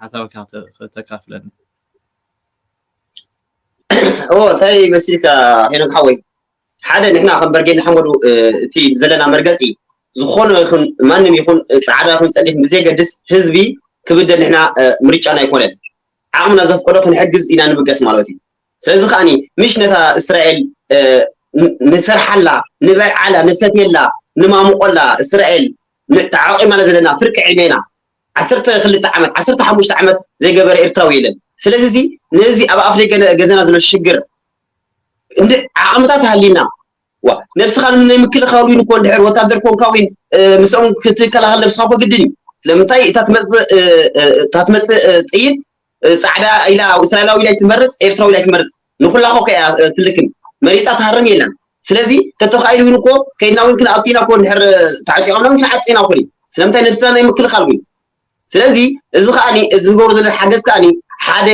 ሓሳብካ ከተካፍለኒ እንታይ መሲልካ ሄኖክ ሓወይ ሓደ ንሕና ከም በርጌድ ንሓመዱ እቲ ዘለና መርገፂ ዝኾነ ይኹን ማንም ይኹን ፃዕዳ ይኹን ፀሊም ብዘይገድስ ህዝቢ ክብደል ንሕና ምርጫና ኣይኮነን ዓቕምና ዘፍቀዶ ክንሕግዝ ኢና ንብገስ ማለት እዩ ስለዚ ከዓኒ ምሽ ነታ እስራኤል ንሰርሓላ ንበልዓላ ንሰትየላ ንማሙቆላ እስራኤል ተዓቂማና ዘለና ፍርቂ ዕድሜና ዓሰርተ ክልተ ዓመት ዓሰርተ ሓሙሽተ ዓመት ዘይገበረ ኤርትራዊ የለን ስለዚ እዚ ነዚ ኣብ ኣፍ ደገ ገዛና ዘሎ ሽግር እንድ ዓቕምታት ሃሊና ዋ ነብስኻ ናይ ምክልኻል ዊን እኮ እንድሕር ወታደር ኮንካ ዊን ምስኦም ክትከላኸል ነብስኻ እኮ ግድን እዩ ስለምንታይ እታ ትመፅእ እታ ትመፅእ ጥይት ፃዕዳ ኢላ እስራኤላዊ ኢላ ትመርፅ ኤርትራዊ ኢላ ትመርፅ ንኩላ ኮ ከያ ትልክም መሪፃ ትሃርም የለን ስለዚ ተተኻኢሉ እውን እኮ ከይድና እውን ክንኣቱ ኢና እኮ እንድሕር ተዓጢቖምና እውን ክንዓጢ ኢና እኮ ስለምንታይ ነብስና ናይ ምክልኻል እውን ስለዚ እዚ ከዓኒ እዚ ዝገብሩ ዘለና ሓገዝ ከዓኒ ሓደ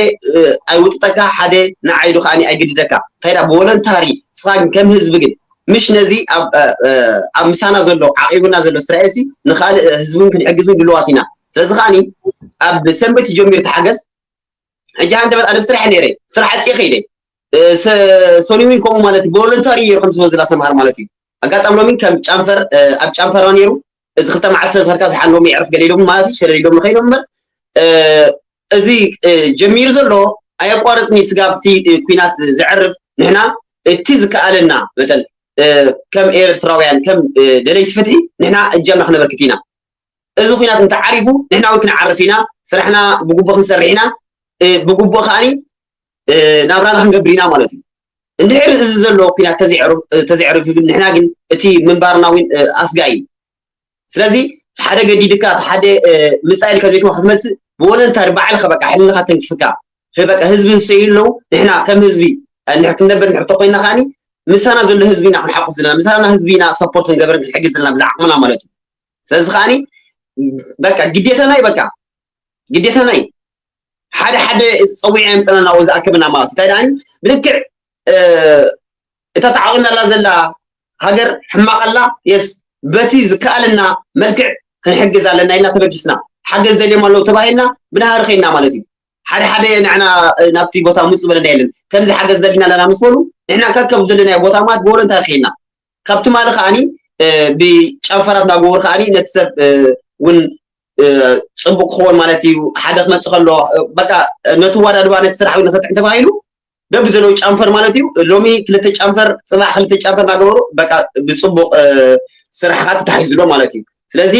ኣይውጥጠካ ሓደ ንዓይዱ ከዓኒ ኣይግድደካ እንታይ ብቮለንታሪ ስኻ ግን ከም ህዝቢ ግን ምሽ ነዚ ኣብ ምሳና ዘሎ ዓቂቡና ዘሎ እስራኤል ሲ ንካልእ ህዝብን ክንሕግዝ እውን ድልዋት ኢና ስለዚ ከዓኒ ኣብ ሰንበት ጀሚሩ ተሓገዝ ሕጂ ሃንደበት ኣነ ብስራሕ ነይረ ስራሕ ኣፅየ ከይደ ሰኒዊን ከምኡ ማለት ቮለንታሪ ነይሩ ከም ዝበዝላ ሰምሃር ማለት እዩ ኣጋጣሚ ሎሚ ከም ጫንፈር ኣብ ጫንፈራ ነይሩ እዚ ክልተ መዓልቲ ስለዝኸድካ ዝሓንዎም የዕርፍ ገለ ኢሎም ማለት እዩ ሸለል ኢሎም ንኸይዶም እምበር እዚ ጀሚሩ ዘሎ ኣየቋረፅኒ ስጋብቲ ኩናት ዘዕርፍ ንሕና እቲ ዝከኣለና መጠን ከም ኤርትራውያን ከም ደለይቲ ፍትሒ ንሕና እጃምና ክነበርክት ኢና እዚ ኩናት እንተዓሪፉ ንሕና እውን ክንዓርፍ ኢና ስራሕና ብግቡእ ክንሰርሕ ኢና ብግቡእ ከዓኒ ናብራና ክንገብር ኢና ማለት እዩ እንድሕር እዚ ዘሎ ኩናት ተዘይዕሩ- ተዘይዕሪፉ ግን ንሕና ግን እቲ ምንባርና እውን ኣስጋኢ እዩ። ስለዚ ሓደ ገዲድካ ሓደ ምጻእ ኢልካ ዘይኮነ ክትመጽእ ብወለንታሪ ባዕልካ በቃ ሕልናኻ ተንኪፍካ በቃ ህዝቢ ዝሰዩ ኣለዉ። ንሕና ከም ህዝቢ እንድሕር ክንነብር እንድሕር ተኮይና ከዓኒ ምሳና ዘሎ ህዝቢ ኢና ክንሓቁፍ ዘለና፣ ምሳና ህዝቢ ኢና ሰፖርት ክንገብር ክንሕግዝ ዘለና ብዛዕቅምና ማለት እዩ። ስለዚ ከዓኒ በቃ ግዴታና እዩ በቃ ግዴታና እዩ። ሓደ ሓደ ፀዊዐ የምፅና ናብኡ ዝኣክብና ማለት እንታይ ደኣ ብልክዕ እታ ተዓቂብናላ ዘላ ሃገር ሕማቐላ የስ በቲ ዝከኣለና መልክዕ ክንሕግዝ ኣለና ኢልና ተበጊስና ሓገዝ ደልዮም ኣለዉ ተባሂልና ብናሃሪ ኸይና ማለት እዩ። ሓደ ሓደ ንዕና ናብቲ ቦታ ምፁ በለና የለን ከምዚ ሓገዝ ደሊና ኣለና ምስ በሉ ንሕና ከከብ ዘለናዮ ቦታ ማለት ብወለንታ ኸይና ካብ ትማሊ ከዓኒ ብጨንፈራት እንዳገበሩ ከዓኒ ነቲ ሰብ እውን ፅቡቅ ክኸውን ማለት እዩ ሓደ ክመፅእ ከሎ በቃ ነቲ ዋዳድባ ነቲ ስራሕ እውን ንኸጥዕም ተባሂሉ በቢ ዘለዉ ጨንፈር ማለት እዩ ሎሚ ክልተ ጨንፈር ፅባሕ ክልተ ጨንፈር እናገበሩ በቃ ብፅቡቅ ስራሕካ ተታሒዙ ኣሎ ማለት እዩ ስለዚ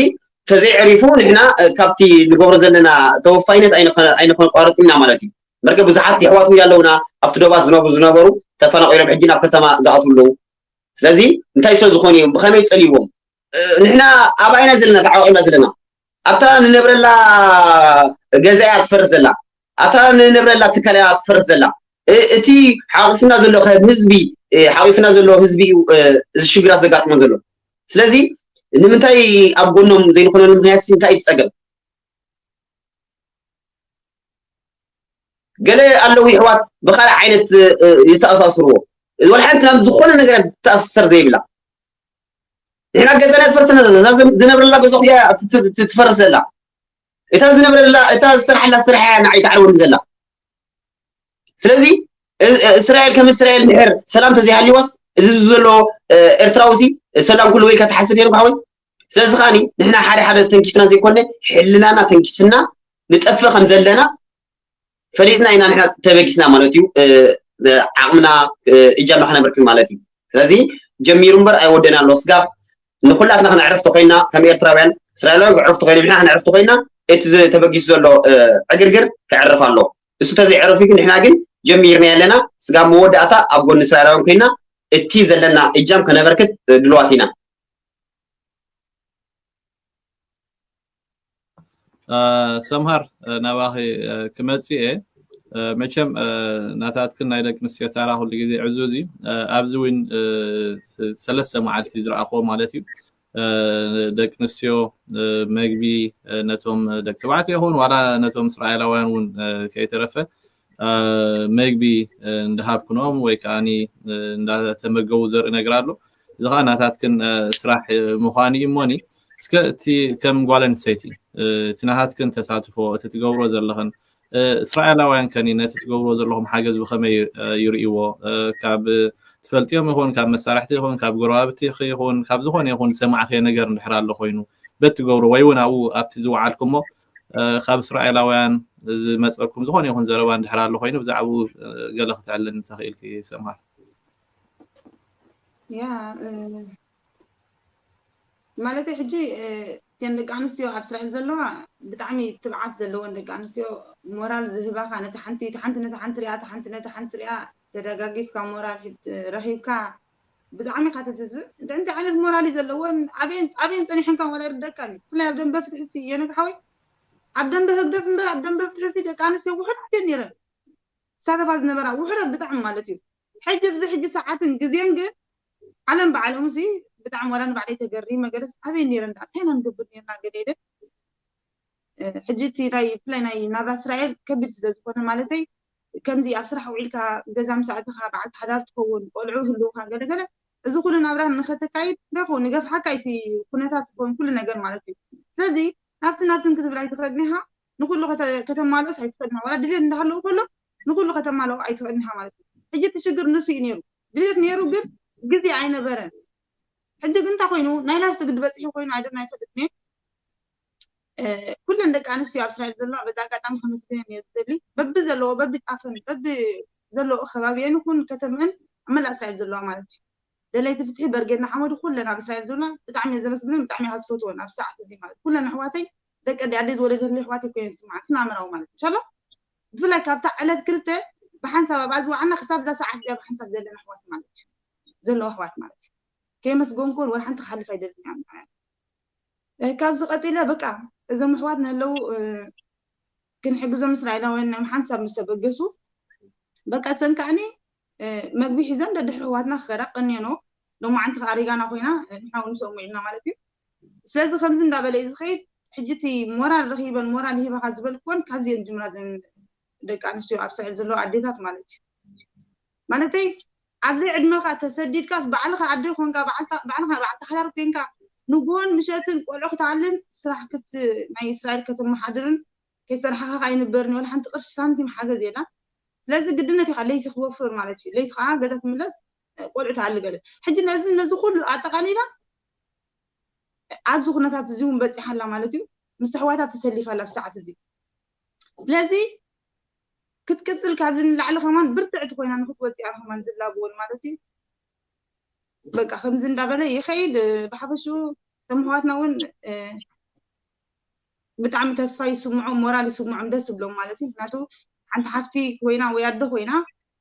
ተዘይዕሪፉ ንሕና ካብቲ ንገብሮ ዘለና ተወፋይነት ኣይንኸነቋርጥ ኢና ማለት እዩ መርገ ብዙሓት የሕዋት እውን ኣለውና ኣብቲ ዶባት ዝነብሩ ዝነበሩ ተፈናቂሎም ሕጂ ናብ ከተማ ዝኣትዉ ኣለዉ ስለዚ እንታይ ስለ ዝኾኑ እዮም ብኸመይ ፀልይዎም ንሕና ኣባይና ዘለና ተዓቂብና ዘለና ኣብታ ንነብረላ ገዛ እያ ትፈርስ ዘላ ኣብታ ንነብረላ ትካል እያ ትፈርስ ዘላ እቲ ሓቂፍና ዘሎ ከም ህዝቢ ሓቂፍና ዘሎ ህዝቢ እዩ እዚ ሽግራት ዘጋጥሞ ዘሎ ስለዚ ንምንታይ ኣብ ጎኖም ዘይንኮነሉ ምክንያት እንታይ እዩ ፀገም ገለ ኣለዉ ይሕዋት ብካልእ ዓይነት ይተኣሳስርዎ ወላ ሓንቲ ናብ ዝኾነ ነገር ትኣሳሰር ዘይብላ ንሕና ገዛና ትፈርሰና ዝነብረላ ገዛ ኩያ ትፈርስ ዘላ እታ ዝነብረላ እታ ዝሰርሓላ ስራሕ እያ ንዓይ ትዓርበኒ ዘላ ስለዚ እስራኤል ከም እስራኤል እንድሕር ሰላም ተዘይሃልይዋስ እዚ ዘሎ ኤርትራዊ ሲ ሰላም ኩሉ ወይልካ ትሓስብ ነይሩ ሓወይ ስለዚ ከዓኒ ንሕና ሓደ ሓደ ተንኪፍና ዘይኮነ ሕልናና ተንኪፍና ንጠፍእ ከም ዘለና ፈሊጥና ኢና ንሕና ተበጊስና ማለት እዩ ዓቕምና እጃምና ክነበርክብ ማለት እዩ ስለዚ ጀሚሩ እምበር ኣይወደና ኣሎ ስጋብ ንኩላትና ክነዕርፍ ተኮይና ከም ኤርትራውያን እስራኤላውያን ክዕርፍ ተኮይኖም ንሕና ክነዕርፍ ተኮይና እቲ ተበጊሱ ዘሎ ዕግርግር ክዕርፍ ኣሎ እሱ ተዘይዕረፍ ግን ንሕና ግን ጀሚርና ኣለና ስጋብ መወዳእታ ኣብ ጎኒ እስራኤላውያን ኮይና እቲ ዘለና እጃም ከነበርክት ድልዋት ኢና ሰምሃር ናባኺ ክመፅእ እየ መቸም ናታትክን ናይ ደቂ ኣንስትዮ ታራ ኩሉ ግዜ ዕዙዝ እዩ ኣብዚ እውን ሰለስተ መዓልቲ ዝረኣኽዎ ማለት እዩ ደቂ ኣንስትዮ መግቢ ነቶም ደቂ ተባዕትዮ ይኹን ዋላ ነቶም እስራኤላውያን እውን ከይተረፈ መግቢ እንዳሃብክኖም ወይ ከዓ እንዳተመገቡ ዘርኢ ነገር ኣሎ እዚ ከዓ ናታትክን ስራሕ ምዃኑ እዩ እሞኒ እስከ እቲ ከም ጓል ኣንስተይቲ እቲ ናሃትክን ተሳትፎ እቲ ትገብሮ ዘለኽን እስራኤላውያን ከኒ ነቲ ትገብርዎ ዘለኹም ሓገዝ ብኸመይ ይርእይዎ ካብ ትፈልጥዮም ይኹን ካብ መሳርሕቲ ይኹን ካብ ጎረባብቲ ይኹን ካብ ዝኾነ ይኹን ዝሰማዕኽዮ ነገር እንድሕር ኣሎ ኮይኑ በቲ ትገብሮ ወይ እውን ኣብኡ ኣብቲ ዝወዓልኩሞ ካብ እስራኤላውያን ዝመፀኩም ዝኾነ ይኹን ዘረባ እንድሕር ኣሎ ኮይኑ ብዛዕባኡ ገለ ክትዕልን ተኽኢልኪ ሰምሃር ያ ማለተይ ሕጂ እተን ደቂ ኣንስትዮ ኣብ እስራኤል ዘለዋ ብጣዕሚ ትብዓት ዘለወን ደቂ ኣንስትዮ ሞራል ዝህባኻ ነቲ ሓንቲ እቲ ሓንቲ ነቲ ሓንቲ ሪኣ እቲ ሓንቲ ነቲ ሓንቲ ሪኣ ተደጋጊፍካ ሞራል ረኺብካ ብጣዕሚ ኢኻ ተትስእ እንታይ ዓይነት ሞራል እዩ ዘለወን ኣበየን ኣበየን ፀኒሐንካ ዋላ ይርደካ እዩ ብፍላይ ኣብ ደንበ ፍትሒ ሲ የነግሓወይ ኣብ ደንበ ህግደፍ እምበር ኣብ ደንበ ፍትሒ ሲ ደቂ ኣንስትዮ ውሕዳት እየን ነይረን ዝሳተፋ ዝነበራ ውሕዳት ብጣዕሚ ማለት እዩ ሕጂ ኣብዚ ሕጂ ሰዓትን ግዜን ግን ዓለም ብዓለሙ ሲ ብጣዕሚ ዋላ ንባዕለይ ተገሪመ ገለስ ኣበይ ነይረ እንዳ እንታይ ኢና ንገብር ነርና ገለ ኢለ ሕጂ እቲ ናይ ብፍላይ ናይ ናብራ እስራኤል ከቢድ ስለ ዝኾነ ማለተይ ከምዚ ኣብ ስራሕ ውዒልካ ገዛ ምስ ኣእተኻ በዓልቲ ሓዳር ትኸውን ቆልዑ ህልውካ ገለገለ እዚ ኩሉ ናብራ ንኸተካይድ እንታይ ክኸውን ይገፍሓካ እቲ ኩነታት ክኸውን ኩሉ ነገር ማለት እዩ ስለዚ ናብቲ ናብትን ክትብል ኣይትኽእልን ኢኻ ንኩሉ ከተማልኦስ ኣይትኽእልን ዋላ ድሌት እንዳሃለዉ ከሎ ንኩሉ ከተማልኦ ኣይትኽእልን ኢኻ ማለት እዩ ሕጂ እቲ ሽግር ንሱ እዩ ነይሩ ድሌት ነይሩ ግን ግዜ ኣይነበረን ሕጂ ግን እንታይ ኮይኑ ናይ ላስቲ ግዲ በፂሑ ኮይኑ ኣይደና ኣይፈልጥን እየ ኩለን ደቂ ኣንስትዮ ኣብ እስራኤል ዘለዋ በዚ ኣጋጣሚ ከመስግነን እየ ዝደሊ በቢ ዘለዎ በቢ ጫፈን በቢ ዘለዎ ከባቢአን ይኹን ከተምአን ኣብ መላእ እስራኤል ዘለዋ ማለት እዩ ደለይቲ ፍትሒ በርጌድና ሓመዱ ኩለን ኣብ እስራኤል ዘለዋ ብጣዕሚ እየ ዘመስግነን ብጣዕሚ እየ ዝፈትወን ኣብ ሰዓት እዚ ማለት ኩለን ኣሕዋተይ ደቂ ኣዲ ኣደይ ዝወለደለይ ኣሕዋተይ ኮይነን ዝስምዓን ስነ ኣእምራዊ ማለት እንሻላ ብፍላይ ካብታ ዕለት ክልተ ብሓንሳብ ኣብኣ ዝወዓልና ክሳብ እዛ ሰዓት እዚኣ ብሓንሳብ ዘለና ኣሕዋት ማለት እዩ። ዘለዉ ኣሕዋት ማለት እዩ። ከየመስገንኩን ወላ ሓንቲ ክሓልፍ ኣይደልን እያ። ካብዚ ቀፂለ በቃ እዞም ኣሕዋት ንህለው ክንሕግዞም እስራኤላውያን ናይ ሓንሳብ ምስ ተበገሱ በቃ እተን ከዓኒ መግቢ ሒዘን ደድሕሪ ኣሕዋትና ክኸዳ ቀንየኖ ሎማዓንቲ ከዓ ሪጋና ኮይና ንሕና እውን ምስኦም ውዒልና ማለት እዩ። ስለዚ ከምዚ እንዳበለ እዩ ዝኸይድ። ሕጂ እቲ ሞራል ረኺበን ሞራል ይህባኻ ዝበልክወን ካብዚአን ጅምራ ዘን ደቂ ኣንስትዮ ኣብ እስራኤል ዘለዋ ኣዴታት ማለት እዩ። ማለተይ ኣብዚ ዕድመኻ ተሰዲድካስ ባዕልኻ ኣደ ኮንካ ባዕልኻ ባዕልኻ ባዕልኻ ሓዳር ኮንካ ንግሆን ምሸትን ቆልዑ ክትዓልን ስራሕ ክት ናይ እስራኤል ከተመሓድርን ከይሰራሕኻ ከይንበርን ወላ ሓንቲ ቅርሺ ሳንቲም ሓገዝ የላን። ስለዚ ግድነት ኢኻ ለይቲ ክትወፍር ማለት እዩ። ለይቲ ከዓ ገዛ ትምለስ ቆልዑ ትዓሊ ገለ። ሕጂ ነዚ ነዚ ኩሉ ኣጠቃሊላ ኣብዚ ኩነታት እዚ እውን በፂሓ ኣላ ማለት እዩ። ምስ ኣሕዋታ ተሰሊፋ ኣላ ኣብ ሰዓት እዚ። ስለዚ ክትቅፅል ካብዚ ንላዕሊ ከማን ብርትዕቲ ኮይና ንክትወፅእ እያ ከማን ዝላብወን ማለት እዩ። በቃ ከምዚ እንዳበለ ይኸይድ። ብሓፈሽኡ እቶም ኣሕዋትና እውን ብጣዕሚ ተስፋ ይስምዖም፣ ሞራል ይስምዖም፣ ደስ ዝብሎም ማለት እዩ። ምክንያቱ ሓንቲ ሓፍቲ ኮይና ወይ ኣደ ኮይና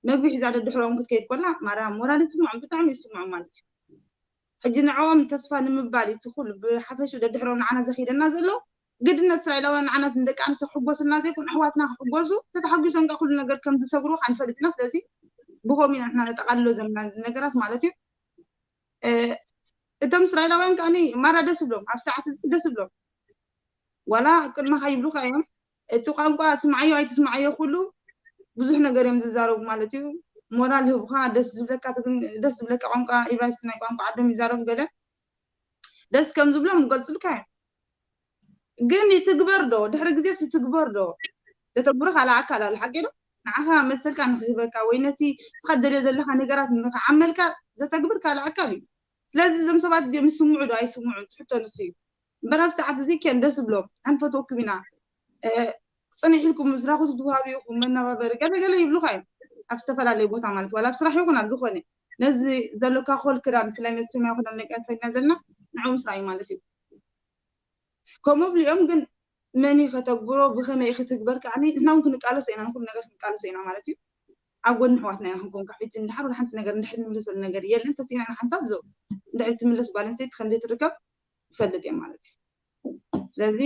መግቢ ሒዛ ደድሕሮም ክትከይድ ኮላ ማራ ሞራል ይስምዖም፣ ብጣዕሚ ይስምዖም ማለት እዩ። ሕጂ ንዕኦም ተስፋ ንምባል እዩ እቲ ኩሉ ብሓፈሽኡ ደድሕሮም ንዓና ዘኺደና ዘሎ። ግድነት እስራኤላውያን ንዓና ንደቂ ኣንስትዮ ክሕጎስልና ዘይኮን ኣሕዋትና ክሕጎሱ ተተሓጒሶም ከዓ ኩሉ ነገር ከም ዝሰግሩ ከዓ ንፈልጥ ኢና። ስለዚ ብኸምኡ ኢና ንሕና ነጠቓልሎ ዘለና እዚ ነገራት ማለት እዩ። እቶም እስራኤላውያን ከዓ ማራ ደስ ብሎም ኣብ ሰዓት እዚ ደስ ብሎም ዋላ ኣብ ቅድመኻ ይብሉኻ እዮም። እቲ ቋንቋ ስምዓዮ ኣይትስምዓዮ ኩሉ ብዙሕ ነገር እዮም ዝዛረቡ ማለት እዩ። ሞራል ህቡኻ ደስ ዝብለካ ደስ ዝብለካ ቋንቋ ኢብራይስጥ ናይ ቋንቋ ዓዶም ይዛረቡ ገለ ደስ ከም ዝብሎም ይገልፁልካ እዮም። ግን ይትግበር ዶ ድሕሪ ግዜስ ይትግበር ዶ? ተተግብሮ ካልእ ኣካል ኣሎ ሓቂ ዶ? ንዓኻ መሰልካ ንክህበካ ወይ ነቲ ንስኻ ትደልዮ ዘለኻ ነገራት ንክዓመልካ ዘተግብር ካልእ ኣካል እዩ። ስለዚ እዞም ሰባት እዚኦም ይስምዑ ዶ ኣይስምዑን ትሕቶ ንሱ እዩ። እምበር ኣብ ሰዓት እዚ ኬን ደስ ብሎም ኣንፈትወኩም ኢና ፅንሕ ኢልኩም ምስራኹ ትወሃቡ ኢኹም መነባበሪ ገለ ገለ ይብሉካ እዮም ኣብ ዝተፈላለየ ቦታ ማለት ዋላ ኣብ ስራሕ ይኹን ኣብ ዝኾነ ነዚ ዘሎካ ኮል ክዳን ብፍላይ ነዚ ሰማያዊ ክዳን ደቂ ኣንፈትና ዘለና ንዕኡ ምስራሕ እዩ ማለት እዩ። ከምኡ ብሊኦም ግን መን ከተግብሮ ብኸመይ ክትግበር ከዓኒ ንሕና እውን ክንቃለሶ ኢና ንኩሉ ነገር ክንቃለሶ ኢና ማለት እዩ። ኣብ ጎኒ ኣሕዋትና ኢና ክንከውን ካብ ሕጂ ንድሓር ወላ ሓንቲ ነገር እንድሕር ንምልሰሉ ነገር የለን ተስኢና ኢና ሓንሳብ ዘው እንድሕር ትምለስ ጓል ኣንስተይቲ ከምዘይ ትርከብ ይፈልጥ እየ ማለት እዩ። ስለዚ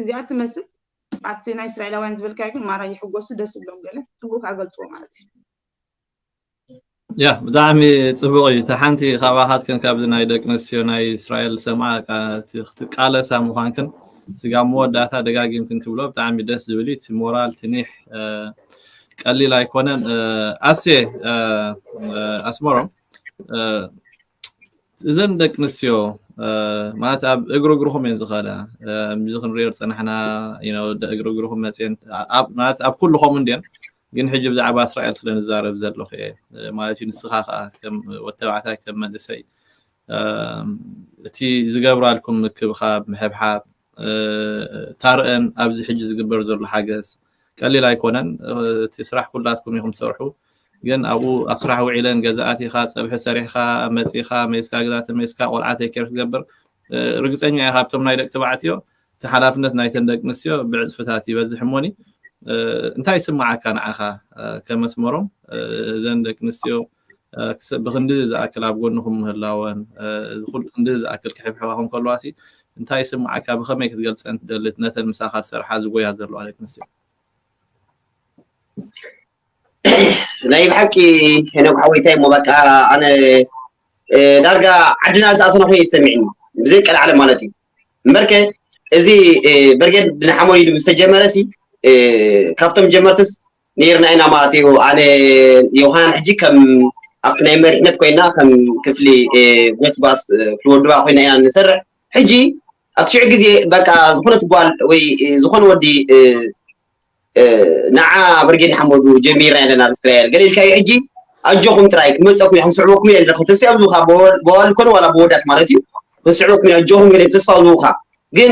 እዚኣ ትመስል ኣብቲ ናይ እስራኤላውያን ዝበልካዮ ግን ማራ ይሕጎሱ ደስ ይብሎም ገለ ፅቡቅ ኣገልፅዎ ማለት እዩ። ያ ብጣዕሚ ፅቡቅ እዩ። እቲ ሓንቲ ካባኻትክን ካብዚ ናይ ደቂ ኣንስትዮ ናይ እስራኤል ሰምዓ ክትቃለሳ ምኳንክን ስጋብ መወዳእታ ደጋጊምክን ትብሎ ብጣዕሚ ደስ ዝብል እዩ። እቲ ሞራል ትኒሕ ቀሊል ኣይኮነን። ኣስየ ኣስመሮም እዘን ደቂ ኣንስትዮ ማለት ኣብ እግሪ እግርኹም እየን ዝኸዳ። ምዚ ክንሪኦ ዝፀናሕና እግሪ እግርኹም መፅየን ማለት ኣብ ኩሉ ከምኡ እንድየን ግን ሕጂ ብዛዕባ እስራኤል ስለ ንዛረብ ዘለኹ እየ ማለት እዩ። ንስኻ ከዓ ከም ወተባዕታይ ከም መንእሰይ እቲ ዝገብራልኩም ምክብኻብ ምሕብሓብ ታርአን ኣብዚ ሕጂ ዝግበር ዘሎ ሓገዝ ቀሊል ኣይኮነን። እቲ ስራሕ ኩላትኩም ኢኹም ትሰርሑ ግን ኣብኡ ኣብ ስራሕ ውዒለን ገዛ ኣቲኻ ፀብሒ ሰሪሕኻ መፂኻ ሜስካ ግዛ ተሜስካ ቆልዓ ቴኬር ክትገብር ርግፀኛ እየ ካብቶም ናይ ደቂ ተባዕትዮ እቲ ሓላፍነት ናይተን ደቂ ኣንስትዮ ብዕፅፍታት ይበዝሕ እሞኒ እንታይ ይስማዓካ ንዓኻ ከመስመሮም እዘን ደቂ ኣንስትዮ ብክንዲ ዝኣክል ኣብ ጎንኹም ምህላወን ክንዲ ዝኣክል ክሕብሕባኹም ከለዋሲ እንታይ ይስማዓካ ብከመይ ክትገልፀን ትደልት ነተን ምሳኻ ዝሰርሓ ዝጎያ ዘለዋ ደቂ ኣንስትዮ ናይ ብሓቂ ሄኖክ ሓወይታይ እሞ በቃ ኣነ ዳርጋ ዓድና ዝኣተና ኮይኑ ይሰሚዕኒ ብዘይ ቀልዓለም ማለት እዩ እምበርከ እዚ ብርጌድ ንሓመዱ ኢሉ ምስ ተጀመረ ሲ ካብቶም ጀመርትስ ነይርና ኢና ማለት እዩ ኣነ ዮሃን ሕጂ ከም ኣብቲ ናይ መሪሕነት ኮይና ከም ክፍሊ ጎስጓስ ክልወድባ ኮይና ኢና ንሰርሕ ሕጂ ኣብቲ ሽዑ ግዜ በቃ ዝኾነት ጓል ወይ ዝኾነ ወዲ ንዓ ብርጌድ ንሓመዱ ጀሚርና ኣለና እስራኤል ገለ ኢልካዮ ሕጂ ኣጆኹም ጥራይ ክመፀኩም እየ ክንስዕበኩም እየ ዝለካ ተስፋ ዝውካ በዋል ኮነ ዋላ በወዳት ማለት እዩ ክንስዕበኩም እየ ኣጆኹም ገለ ተስፋ ዝውካ ግን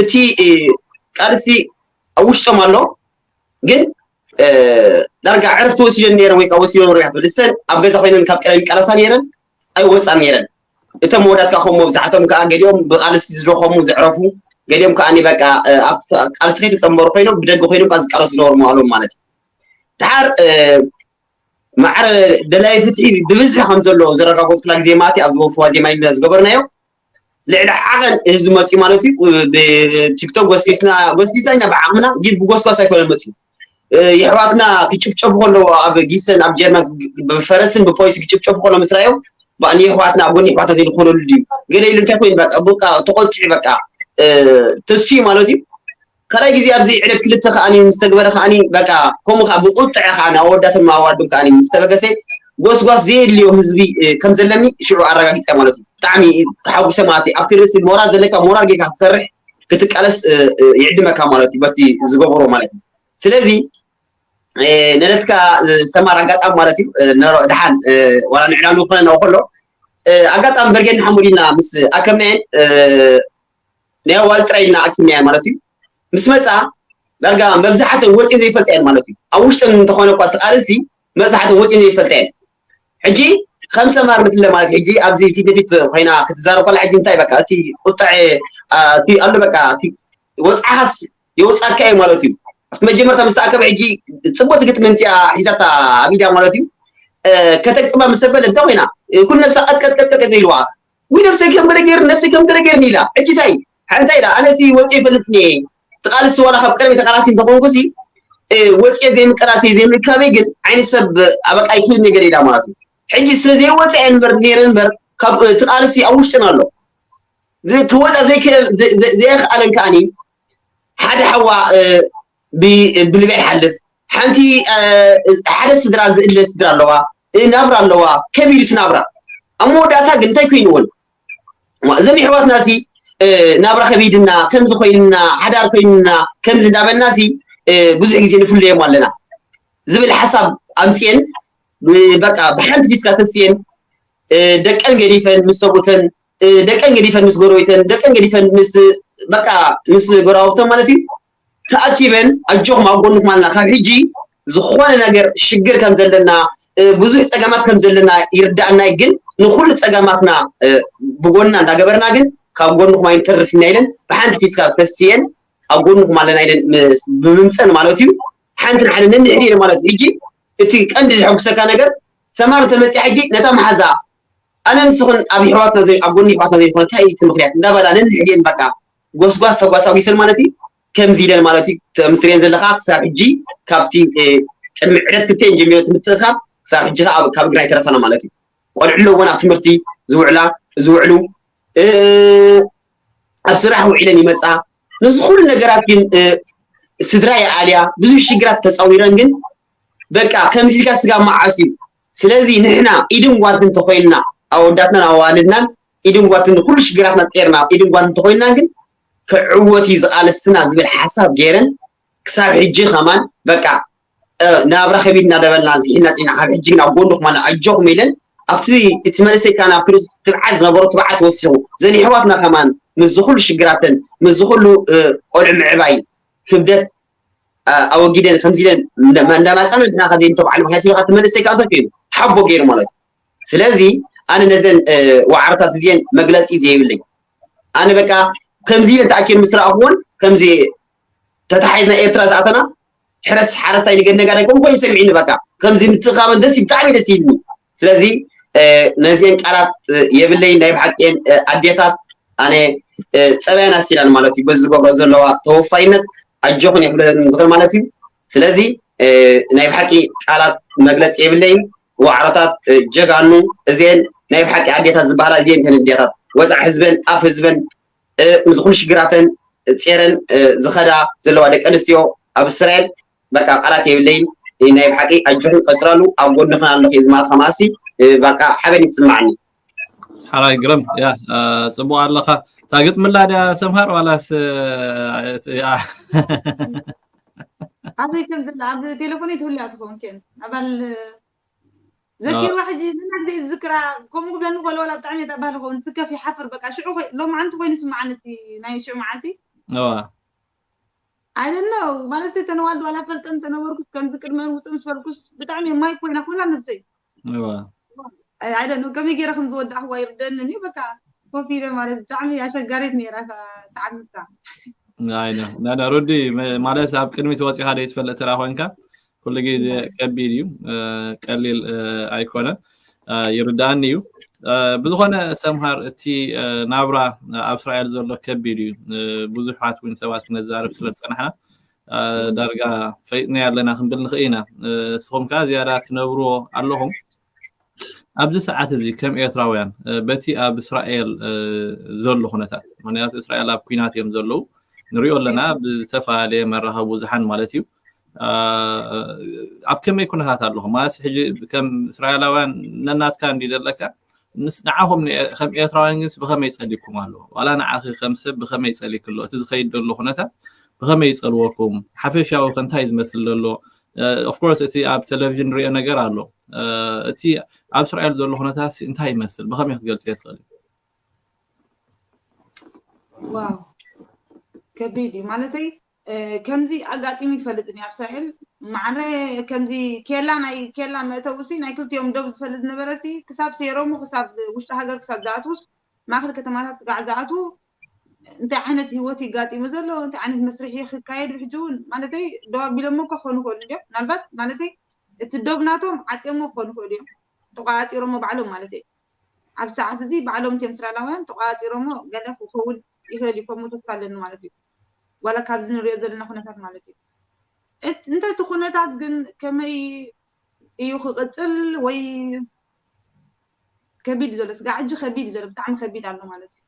እቲ ቃልሲ ኣብ ውሽጦም ኣሎ ግን ዳርጋ ዕረፍቲ ወሲደን ነይረን ወይ ከዓ ወሲዶም ርያ ትብል እስተን ኣብ ገዛ ኮይነን ካብ ቀደም ይቃለሳ ነይረን ኣይወፃን ነይረን እቶም መወዳት ከዓ ከም መብዛሕቶም ከዓ ገሊኦም ብቃልሲ ዝደኸሙ ዘዕረፉ ገሊኦም ከዓ በቃ ኣብ ቃልሲ ከይተፀንበሩ ኮይኖም ብደገ ኮይኖም ከዓ ዝቃለሱ ዝነበሩ ምባሎም ማለት እዩ ድሓር ማዕረ ደላይ ፍትሒ ብብዝሒ ከም ዘሎ ዘረጋገፅኩላ ግዜ ማለት ኣብ ዝወፍዋ ዜማ ኢልና ዝገበርናዮ ልዕሊ ዓቐን ህዝቢ መፅኡ ማለት እዩ። ብቲክቶክ ጎስጊስና ጎስጊስና ኢና ብዓቕምና ግን ብጎስጓስ ኣይኮነን መፅኡ። የሕዋትና ክጭፍጨፉ ከለዎ ኣብ ጊሰን ኣብ ጀርመን ብፈረስን ብፖሊስ ክጭፍጨፉ ከሎ ምስ ራዮም ብኣን የሕዋትና ኣብ ጎኒ የሕዋትና ዘይኮነሉ ድዩ? ገለ ኢሉ እንታይ ኮይኑ በቃ በቃ ተቆጢዑ በቃ ተስዩ ማለት እዩ። ካልኣይ ግዜ ኣብዚ ዕለት ክልተ ከዓኒ ምስ ተግበረ ከዓኒ በቃ ከምኡ ከዓ ብቁጥዐ ከዓኒ ኣወዳትን ኣዋልድን ከዓኒ ምስ ተበገሰ ጎስጓስ ዘየድልዮ ህዝቢ ከም ዘለኒ ሽዑ ኣረጋጊፀ ማለት እዩ። ብጣዕሚ ተሓጉሰ ማለት እዩ። ኣብቲ ርእሲ ሞራል ዘለካ ሞራል ጌርካ ክትሰርሕ ክትቃለስ ይዕድመካ ማለት እዩ በቲ ዝገበሮ ማለት እዩ። ስለዚ ነደትካ ሰማር ኣጋጣሚ ማለት እዩ ድሓን ዋላ ንዕላሉ ክኾነ ናው ከሎ ኣጋጣሚ በርጌድ ንሓሙድ ኢልና ምስ ኣከምናየን ናይ ኣዋል ጥራይ ኢልና ኣኪምናየን ማለት እዩ። ምስ መፃ ዳርጋ መብዛሕተን ወፂኤን ዘይፈልጣ እየን ማለት እዩ። ኣብ ውሽጠን እንተኾነ እኳ እቲ ቃልሲ መብዛሕተን ወፂኤን ዘይፈልጣ እየን። ሕጂ ከም ሰማር ንፍለ ማለት ሕጂ ኣብዚ ፊት ንፊት ኮይና ክትዛረብ ከላ ሕጂ እንታይ በቃ እቲ ቁጥዐ እቲ ኣሎ በቃ እቲ ወፅዓኻስ የውፃካ እዩ ማለት እዩ። ኣብቲ መጀመርታ ምስ ተኣከበ ሕጂ ፅቡቅ ግጥሚ ምፅያ ሒዛታ ኣብ ኢዳ ማለት እዩ። ከተግጥማ ምስ ኣበለ እንታይ ኮይና ኩሉ ነብሳ ቀጥቀጥቀጥቀ ኢልዋ ውይ ነብሰይ ከም ገለ ገይርኒ ነብሰይ ከም ገለ ገይርኒ ኢላ። ሕጂ እንታይ ሓንታ ኢላ ኣነሲ ወፂኦ ይፈልጥኒ እየ። ተቃልሲ ዋላ ካብ ቀደም ተቃላሲ እንተኮንኩሲ ወፂኦ ዘይምቀላሲ ዘይምእካበይ ግን ዓይኒ ሰብ ኣበቃ ይክእል ነገር ኢላ ማለት እዩ። ሕጂ ስለ ዘይወፀ እየ እምበር ነይረ እምበር ካብ ተቃልሲ ኣብ ውሽጥና ኣሎ። ክወፃ ዘይክኣለን ከዓኒ ሓደ ሓዋ ብልብያ ይሓልፍ ሓንቲ ሓደ ስድራ ዝእለ ስድራ ኣለዋ ናብራ ኣለዋ ከቢድ እቲ ናብራ ኣብ መወዳእታ ግን እንታይ ኮይንዎን እዞም ይሕዋትና ሲ ናብራ ከቢድና ከምዚ ኮይንና ሓዳር ኮይንና ከምዚ እንዳበልና ሲ ብዙሕ ግዜ ንፍለዮም ኣለና ዝብል ሓሳብ ኣምፅየን በቃ ብሓንቲ ዲስካ ተስየን ደቀን ገዲፈን ምስ ሰብኡተን ደቀን ገዲፈን ምስ ጎረቤተን ደቀን ገዲፈን ምስ በቃ ምስ ጎረባብተን ማለት እዩ ተኣኪበን ኣጆኹም ኣብ ጎንኹም ኣለና ካብ ሕጂ ዝኾነ ነገር ሽግር ከም ዘለና ብዙሕ ፀገማት ከም ዘለና ይርዳእና ግን ንኩሉ ፀገማትና ብጎንና እንዳገበርና ግን ካብ ጎንኹም ኣይንተርፍና ኢለን ብሓንቲ ኪስካ ተስየን ኣብ ጎንኹም ኣለና ኢለን ብምምፀን ማለት እዩ ሓንቲ ንሓደ ነንሕድ ኢለን ማለት እዩ ሕጂ እቲ ቀንዲ ዘሐጉሰካ ነገር ሰማር ተመፅያ ሕጂ ነታ መሓዛ ኣነ ንስኽን ኣብ ይሕዋትና ዘይ ኣብ ጎኒ ይሕዋትና ዘይኮነ እንታይ እቲ ምክንያት እንዳበላ ነንሕድየን በቃ ጎስጓስ ተጓሳጒሰን ማለት እዩ ከምዚ ኢለን ማለት እዩ ከምዚ ትሪኤን ዘለኻ ክሳብ ሕጂ ካብቲ ቅድሚ ዕለት ክልተን ጀሚሮ ትምትእኻብ ክሳብ ሕጂ ከዓ ካብ እግራ ኣይተረፈና ማለት እዩ ቆልዑ ኣለዎን ኣብ ትምህርቲ ዝውዕላ ዝውዕሉ ኣብ ስራሕ ውዒለን ይመፃ ነዚ ኩሉ ነገራት ግን ስድራ ይኣልያ ብዙሕ ሽግራት ተፃዊረን ግን በቃ ከምዚ ኢልካ ስጋ መዓስ እዩ ስለዚ ንሕና ኢድን ጓንትን እንተኮይንና ኣወዳትናን ኣዋልድናን ኢድን ጓንትን ንኩሉ ሽግራትና ፀርና ኢድን ጓንትን እንተኮይንና ግን ክዕወት እዩ ዝቃለስና ዝብል ሓሳብ ገይረን ክሳብ ሕጂ ከማን በቃ ናብራ ከቢድ እናደበልና ዝሒና ፅና ካብ ሕጂ ግን ኣብ ጎንኩም ኣለ ኣጆኹም ኢለን ኣብቲ እቲ መንእሰይ ካን ኣብቲ ርእሲ ትብዓት ዝነበሮ ትብዓት ወሲኹ ዘን ይሕዋትና ከማን ምስ ዝኩሉ ሽግራተን ምስ ዝኩሉ ቆልዑ ምዕባይ ክብደት ኣወጊደን ከምዚ ኢለን እንዳማፃና ንሕና ከዘይንተባዕሉ ምክንያቱ ኢልካ እቲ መንእሰይ ከዓ እንታይ ኮይኑ ሓቦ ገይሩ ማለት እዩ ስለዚ ኣነ ነዘን ዋዕሮታት እዚአን መግለፂ ዘይብለይ ኣነ በቃ ከምዚ ኢለን ተኣኪበን ምስ ረኣኹወን ከምዚ ተታሒዝና ኤርትራ ዝኣተና ሕረስ ሓረስታይ ንገድ ነጋዳይ ከም ኮይኑ ሰሚዒኒ በቃ ከምዚ ምትእኻበን ደስ ብጣዕሚ ደስ ይብኒ ስለዚ ነዚአን ቃላት የብለይ ናይ ብሓቂ ኣዴታት ኣነ ፀባያን ኣሲላን ማለት እዩ በዚ ዝገብሮ ዘለዋ ተወፋይነት ኣጆኹን የክብለን ዝኽእል ማለት እዩ ስለዚ ናይ ብሓቂ ቃላት መግለፂ የብለይን ዋዕሮታት ጀጋኑ እዚአን ናይ ብሓቂ ኣዴታት ዝበሃላ እዚአን ተን ኣዴታት ወፃዕ ህዝበን ኣፍ ህዝበን ምስ ኩሉ ሽግራተን ጼረን ዝኸዳ ዘለዋ ደቂ ኣንስትዮ ኣብ እስራኤል በቃ ቃላት የብለይን ናይ ብሓቂ ኣጆኹም ቀፅላሉ ኣብ ጎንኽን ኣለኹ ዝማት ከማሲ በቃ ሓበን ይስማዕኒ ሓራይ ግረም ያ ፅቡቅ ኣለኻ እታ ግጥምላ ድያ ሰምሃር ዋላስ ኣበይ ከም ዘላ ኣብ ቴሌፎን ትህልያ ትኸውን ኬን ኣባል ዘኪርዋ ሕጂ ነና ግዜ ዝዝክራ ከምኡ ክብለኒ ከሎ ወላ ብጣዕሚ እየ ተባህለ ኸውን ትከፍ ይሓፍር በቃ ሽዑ ሎማዓንቲ ኮይኑ ስምዓኒ እቲ ናይ ሽዑ መዓልቲ I don't know ማለት ተነዋልድ ዋላ ፈልጠን ተነበርኩስ ከምዚ ቅድመን ውፅእ ምስ ፈልኩስ ብጣዕሚ ማይ ኮይና ኩላ ነብሰይ I don't know ከመይ ገይረ ከም ዝወዳእኽዋ ይርደንን እዩ በቃ ኮፍ ኢለ ማለት ብጣዕሚ ኣሸጋሪት ነይራ ሰዓት ንሳ ኣይነ ናዳ ሩዲ ማለት ኣብ ቅድሚት ወፂኻ ደይ ትፈልጥ ተራ ኮይንካ ኩሉ ግዜ ከቢድ እዩ፣ ቀሊል ኣይኮነን፣ ይርዳእኒ እዩ። ብዝኾነ ሰምሃር፣ እቲ ናብራ ኣብ እስራኤል ዘሎ ከቢድ እዩ። ብዙሓት እውን ሰባት ክነዛርብ ስለ ዝፀናሕና ዳርጋ ፈይጥና ኣለና ክንብል ንኽእል ኢና። ንስኹም ከኣ ዝያዳ ትነብርዎ ኣለኹም። ኣብዚ ሰዓት እዚ ከም ኤርትራውያን በቲ ኣብ እስራኤል ዘሎ ኩነታት፣ ምክንያቱ እስራኤል ኣብ ኩናት እዮም ዘለዉ፣ ንሪኦ ኣለና ብዝተፈላለየ መራኸቢ ብዙሓን ማለት እዩ። ኣብ ከመይ ኩነታት ኣለኹም ማለት ሕጂ ከም እስራኤላውያን ነናትካ እንዲ ዘለካ፣ ምስ ንዓኹም ከም ኤርትራውያን ግን ብኸመይ ጸሊኩም ኣሎ? ዋላ ንዓኺ ከም ሰብ ብኸመይ ጸሊክ ኣሎ? እቲ ዝኸይድ ዘሎ ኩነታት ብኸመይ ይጸልወኩም? ሓፈሻዊ ከ እንታይ ዝመስል ዘሎ? ኦፍኮርስ እቲ ኣብ ቴሌቪዥን ንሪኦ ነገር ኣሎ። እቲ ኣብ እስራኤል ዘሎ ኩነታት እንታይ ይመስል? ብኸመይ ክትገልጽ ትኽእል? ዋው፣ ከቢድ እዩ ማለተይ። ከምዚ ኣጋጢሙ ይፈልጥን ኣብ እስራኤል ማዕረ ከምዚ ኬላ ናይ ኬላ መእተዊ ሲ ናይ ክልቲኦም ደብ ዝፈልጥ ዝነበረ ሲ ክሳብ ሴሮሙ ክሳብ ውሽጢ ሃገር ክሳብ ዝኣትውስ ማእከል ከተማታት ጋዕ ዝኣትዉ እንታይ ዓይነት ህይወት ይጋጢሙ ዘሎ እንታይ ዓይነት መስርሒ ክካየድ ብሕጂ እውን ማለተይ ደው ኣቢሎሞ እኮ ክኾኑ ይኽእሉ እንዲዮም ምናልባት ማለተይ እቲ ደብ ናቶም ዓፅዮሞ ክኾኑ ይኽእሉ እዮም ተቋፂሮሞ ባዕሎም ማለተይ ኣብ ሰዓት እዚ ባዕሎም እቶም እስራኤላውያን ተቋፂሮሞ ገለ ክኸውን ይኽእል እዩ ከምኡ ተስፋ ኣለኒ ማለት እዩ ዋላ ካብዚ ንሪኦ ዘለና ኩነታት ማለት እዩ እንተ እቲ ኩነታት ግን ከመይ እዩ ክቕፅል ወይ ከቢድ እዩ ዘሎ ስጋዕ ሕጂ ከቢድ እዩ ዘሎ ብጣዕሚ ከቢድ ኣሎ ማለት እዩ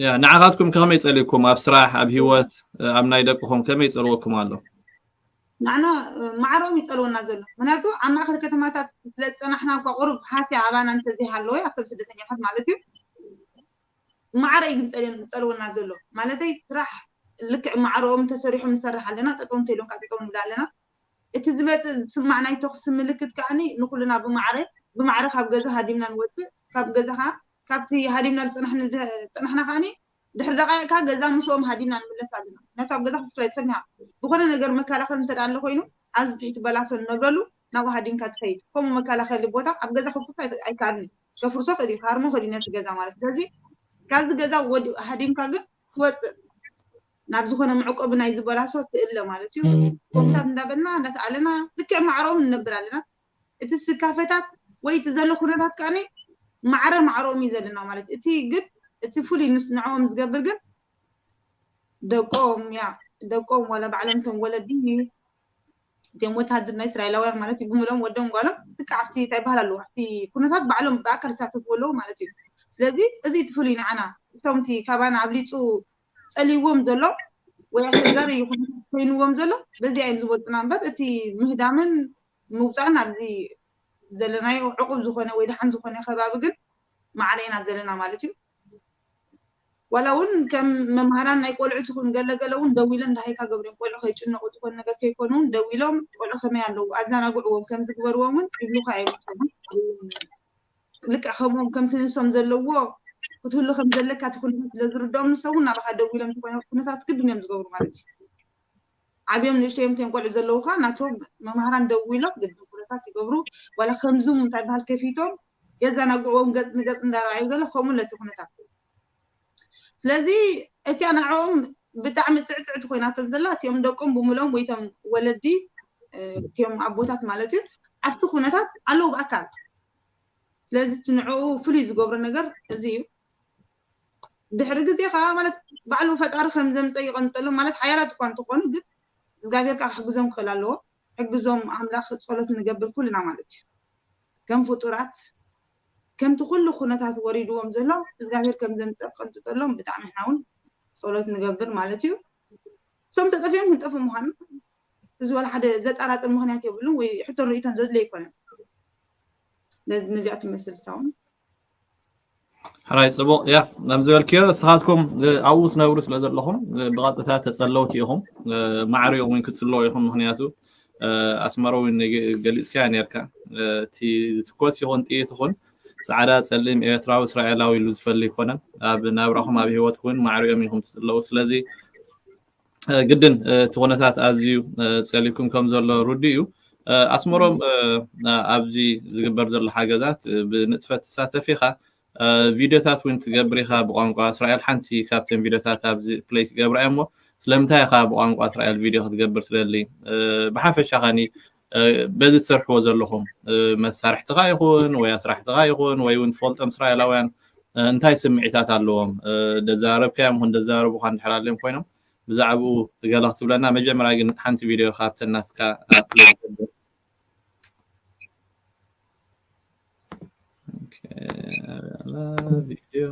ያ ንዓኻትኩም ከመይ ጸሊኩም ኣብ ስራሕ ኣብ ህይወት ኣብ ናይ ደቅኹም ከመይ ጸልወኩም ኣሎ ንዓና ማዕረኦም ይጸልወና ዘሎ ምክንያቱ ኣብ ማእከል ከተማታት ስለ ዝጸናሕና እኳ ቁሩብ ሃስያ ኣባና እንተዘይሃለወ ኣብ ሰብ ስደተኛታት ማለት እዩ ማዕረ እዩ ግን ጸልወና ዘሎ ማለተይ ስራሕ ልክዕ ማዕረኦም ተሰሪሖም ንሰርሕ ኣለና ጠጠው እንተኢሎም ከዓ ጠጠው ንብል ኣለና እቲ ዝመፅእ ዝስማዕ ናይ ተኹሲ ምልክት ከዓኒ ንኩልና ብማዕረ ብማዕረ ካብ ገዛ ሃዲምና ንወፅእ ካብ ገዛ ከዓ ካብቲ ሃዲምና ዝፀናሕና ከዓኒ ድሕሪ ደቃይቅ ከዓ ገዛ ምስኦም ሃዲምና ንምለስ ኣለና ምክንያቱ ኣብ ገዛ ክፍትር ኣይትኽእልን ኢኻ ዝኾነ ነገር መከላኸል እንተ ኣሎ ኮይኑ ኣብዚ ትሕቲ በላሶ ንነብረሉ ናብኡ ሃዲምካ ትኸይድ ከምኡ መከላኸሊ ቦታ ኣብ ገዛ ክፍትር ኣይከኣልን እዩ ከፍርሶ ክእል እዩ ክሃርሞ ክእል እዩ ነቲ ገዛ ማለት ስለዚ ካብዚ ገዛ ወዲ ሃዲምካ ግን ክወፅእ ናብ ዝኾነ መዕቆቢ ናይ ዝበላሶ ትእለ ማለት እዩ ኮምታት እንዳበልና እንዳተኣለና ልክዕ ማዕረኦም ንነብር ኣለና እቲ ስካፈታት ወይ እቲ ዘሎ ኩነታት ከዓኒ ማዕረ ማዕረኦም እዩ ዘለና ማለት እቲ ግን እቲ ፍሉይ ንስ ንዕኦም ዝገብር ግን ደቆም ያ ደቆም ዋላ ባዕሎም እቶም ወለዲ እቶም ወታሃደር ናይ እስራኤላውያን ማለት እዩ ብምሎም ወዶም ጓሎም ልክዕ ኣብቲ እንታይ ይበሃል ኣለዎ ኣብቲ ኩነታት ባዕሎም ብኣካል ዝሳተፍዎ ኣለዉ ማለት እዩ ስለዚ እዚ እቲ ፍሉይ ንዓና እቶም እቲ ካባና ኣብሊፁ ፀልይዎም ዘሎ ወይ ኣሸጋሪ እዩ ኮይንዎም ዘሎ በዚኣ እዮም ዝወፅና እምበር እቲ ምህዳምን ምውፃእን ኣብዚ ዘለናዮ ዕቁብ ዝኾነ ወይ ደሓን ዝኾነ ከባቢ ግን ማዕረ ኢና ዘለና ማለት እዩ ዋላ እውን ከም መምሃራን ናይ ቆልዑ ትኹን ገለገለ እውን ደው ኢለን ዳሃይካ ገብርዮም ቆልዑ ከይጭነቁ ዝኾነ ነገር ከይኮኑ እውን ደው ኢሎም ቆልዑ ከመይ ኣለዉ ኣዘናግዕዎም ከም ዝግበርዎም እውን ይብሉካ እዮም ልክዕ ከምኦም ከምቲ ንሶም ዘለዎ ክትህሉ ከም ዘለካ እቲ ኩነታት ስለ ዝርድኦም ንሶም እውን ናባኻ ደው ኢሎም ዝኾነ ኩነታት ግድን እዮም ዝገብሩ ማለት እዩ ዓብዮም ንእሽተዮም ተንቆልዑ ዘለዉ ከዓ ናቶም መምሃራን ደው ኢሎም ግድን ኩነታት ይገብሩ ዋላ ከምዙም እንታይ በሃል ከፊቶም የዘናግዕዎም ገፅ ንገፅ እንዳረኣዩ ገለ ከምኡ ለቲ ኩነታት ስለዚ እቲኣ ንዕኦም ብጣዕሚ ፅዕፅዕቲ ኮይናቶም ዘላ እቲኦም ደቆም ብምሎም ወይቶም ወለዲ እቲኦም ኣቦታት ማለት እዩ ኣብቲ ኩነታት ኣለዉ ብኣካል ስለዚ እቲ ንዕኡ ፍሉይ ዝገብሮ ነገር እዚ እዩ ድሕሪ ግዜ ከዓ ማለት ባዕሉ ፈጣሪ ከም ዘምፀ ይቐምጠሎም ማለት ሓያላት እኳ እንትኾኑ ግን እግዚኣብሔር ከዓ ክሕግዞም ክኽእል ኣለዎ ሕግዞም ኣምላኽ ጸሎት ንገብር ኩልና ማለት እዩ ከም ፍጡራት ከምቲ ኩሉ ኩነታት ወሪድዎም ዘሎ እግዚኣብሔር ከም ዘምፀ ቀንጥጠሎም ብጣዕሚ ንሓውን ጸሎት ንገብር ማለት እዩ እቶም ተጠፊኦም ክንጠፍ ምዃኑ እዚ ወላ ሓደ ዘጠራጥር ምክንያት የብሉን ወይ ሕቶን ርእቶን ዘድለ ኣይኮነን ነዚ ነዚኣ ትመስል ሳውን ሕራይ ፅቡቅ ያ ከም ዝበልክዮ ንስኻትኩም ኣብኡ ትነብሩ ስለ ዘለኹም ብቐጥታ ተፀለውቲ ኢኹም ማዕሪኦም እውን ክፅለዎ ኢኹም ምክንያቱ ኣስመሮ እውን ገሊፅካያ ነርካ እቲ ትኮስ ይኹን ጥይት ይኹን ፃዕዳ ፀሊም ኤርትራዊ እስራኤላዊ ኢሉ ዝፈሊ ይኮነን ኣብ ናብራኹም ኣብ ሂወትኩም እውን ማዕሪኦም ኢኹም ትፅለዉ ስለዚ ግድን እቲ ኩነታት ኣዝዩ ፀሊኩም ከም ዘሎ ርዱ እዩ ኣስመሮም ኣብዚ ዝግበር ዘሎ ሓገዛት ብንጥፈት ትሳተፍ ኢኻ ቪድዮታት እውን ትገብር ኢኻ ብቋንቋ እስራኤል ሓንቲ ካብተን ቪድዮታት ኣብዚ ፕለይ ክገብራ እየ እሞ ስለምንታይ ኢኻ ብቋንቋ እስራኤል ቪድዮ ክትገብር ትደሊ? ብሓፈሻ ኸኒ በዚ ትሰርሕዎ ዘለኹም መሳርሕትኻ ይኹን ወይ ኣስራሕትኻ ይኹን ወይ እውን ትፈልጦም እስራኤላውያን እንታይ ስምዒታት ኣለዎም? ደዛረብካዮም ኹን ደዛረቡኻ እንድሕር ኣልዮም ኮይኖም ብዛዕባኡ ገለ ክትብለና። መጀመርያ ግን ሓንቲ ቪድዮ ካብተን ናትካ ቪድዮ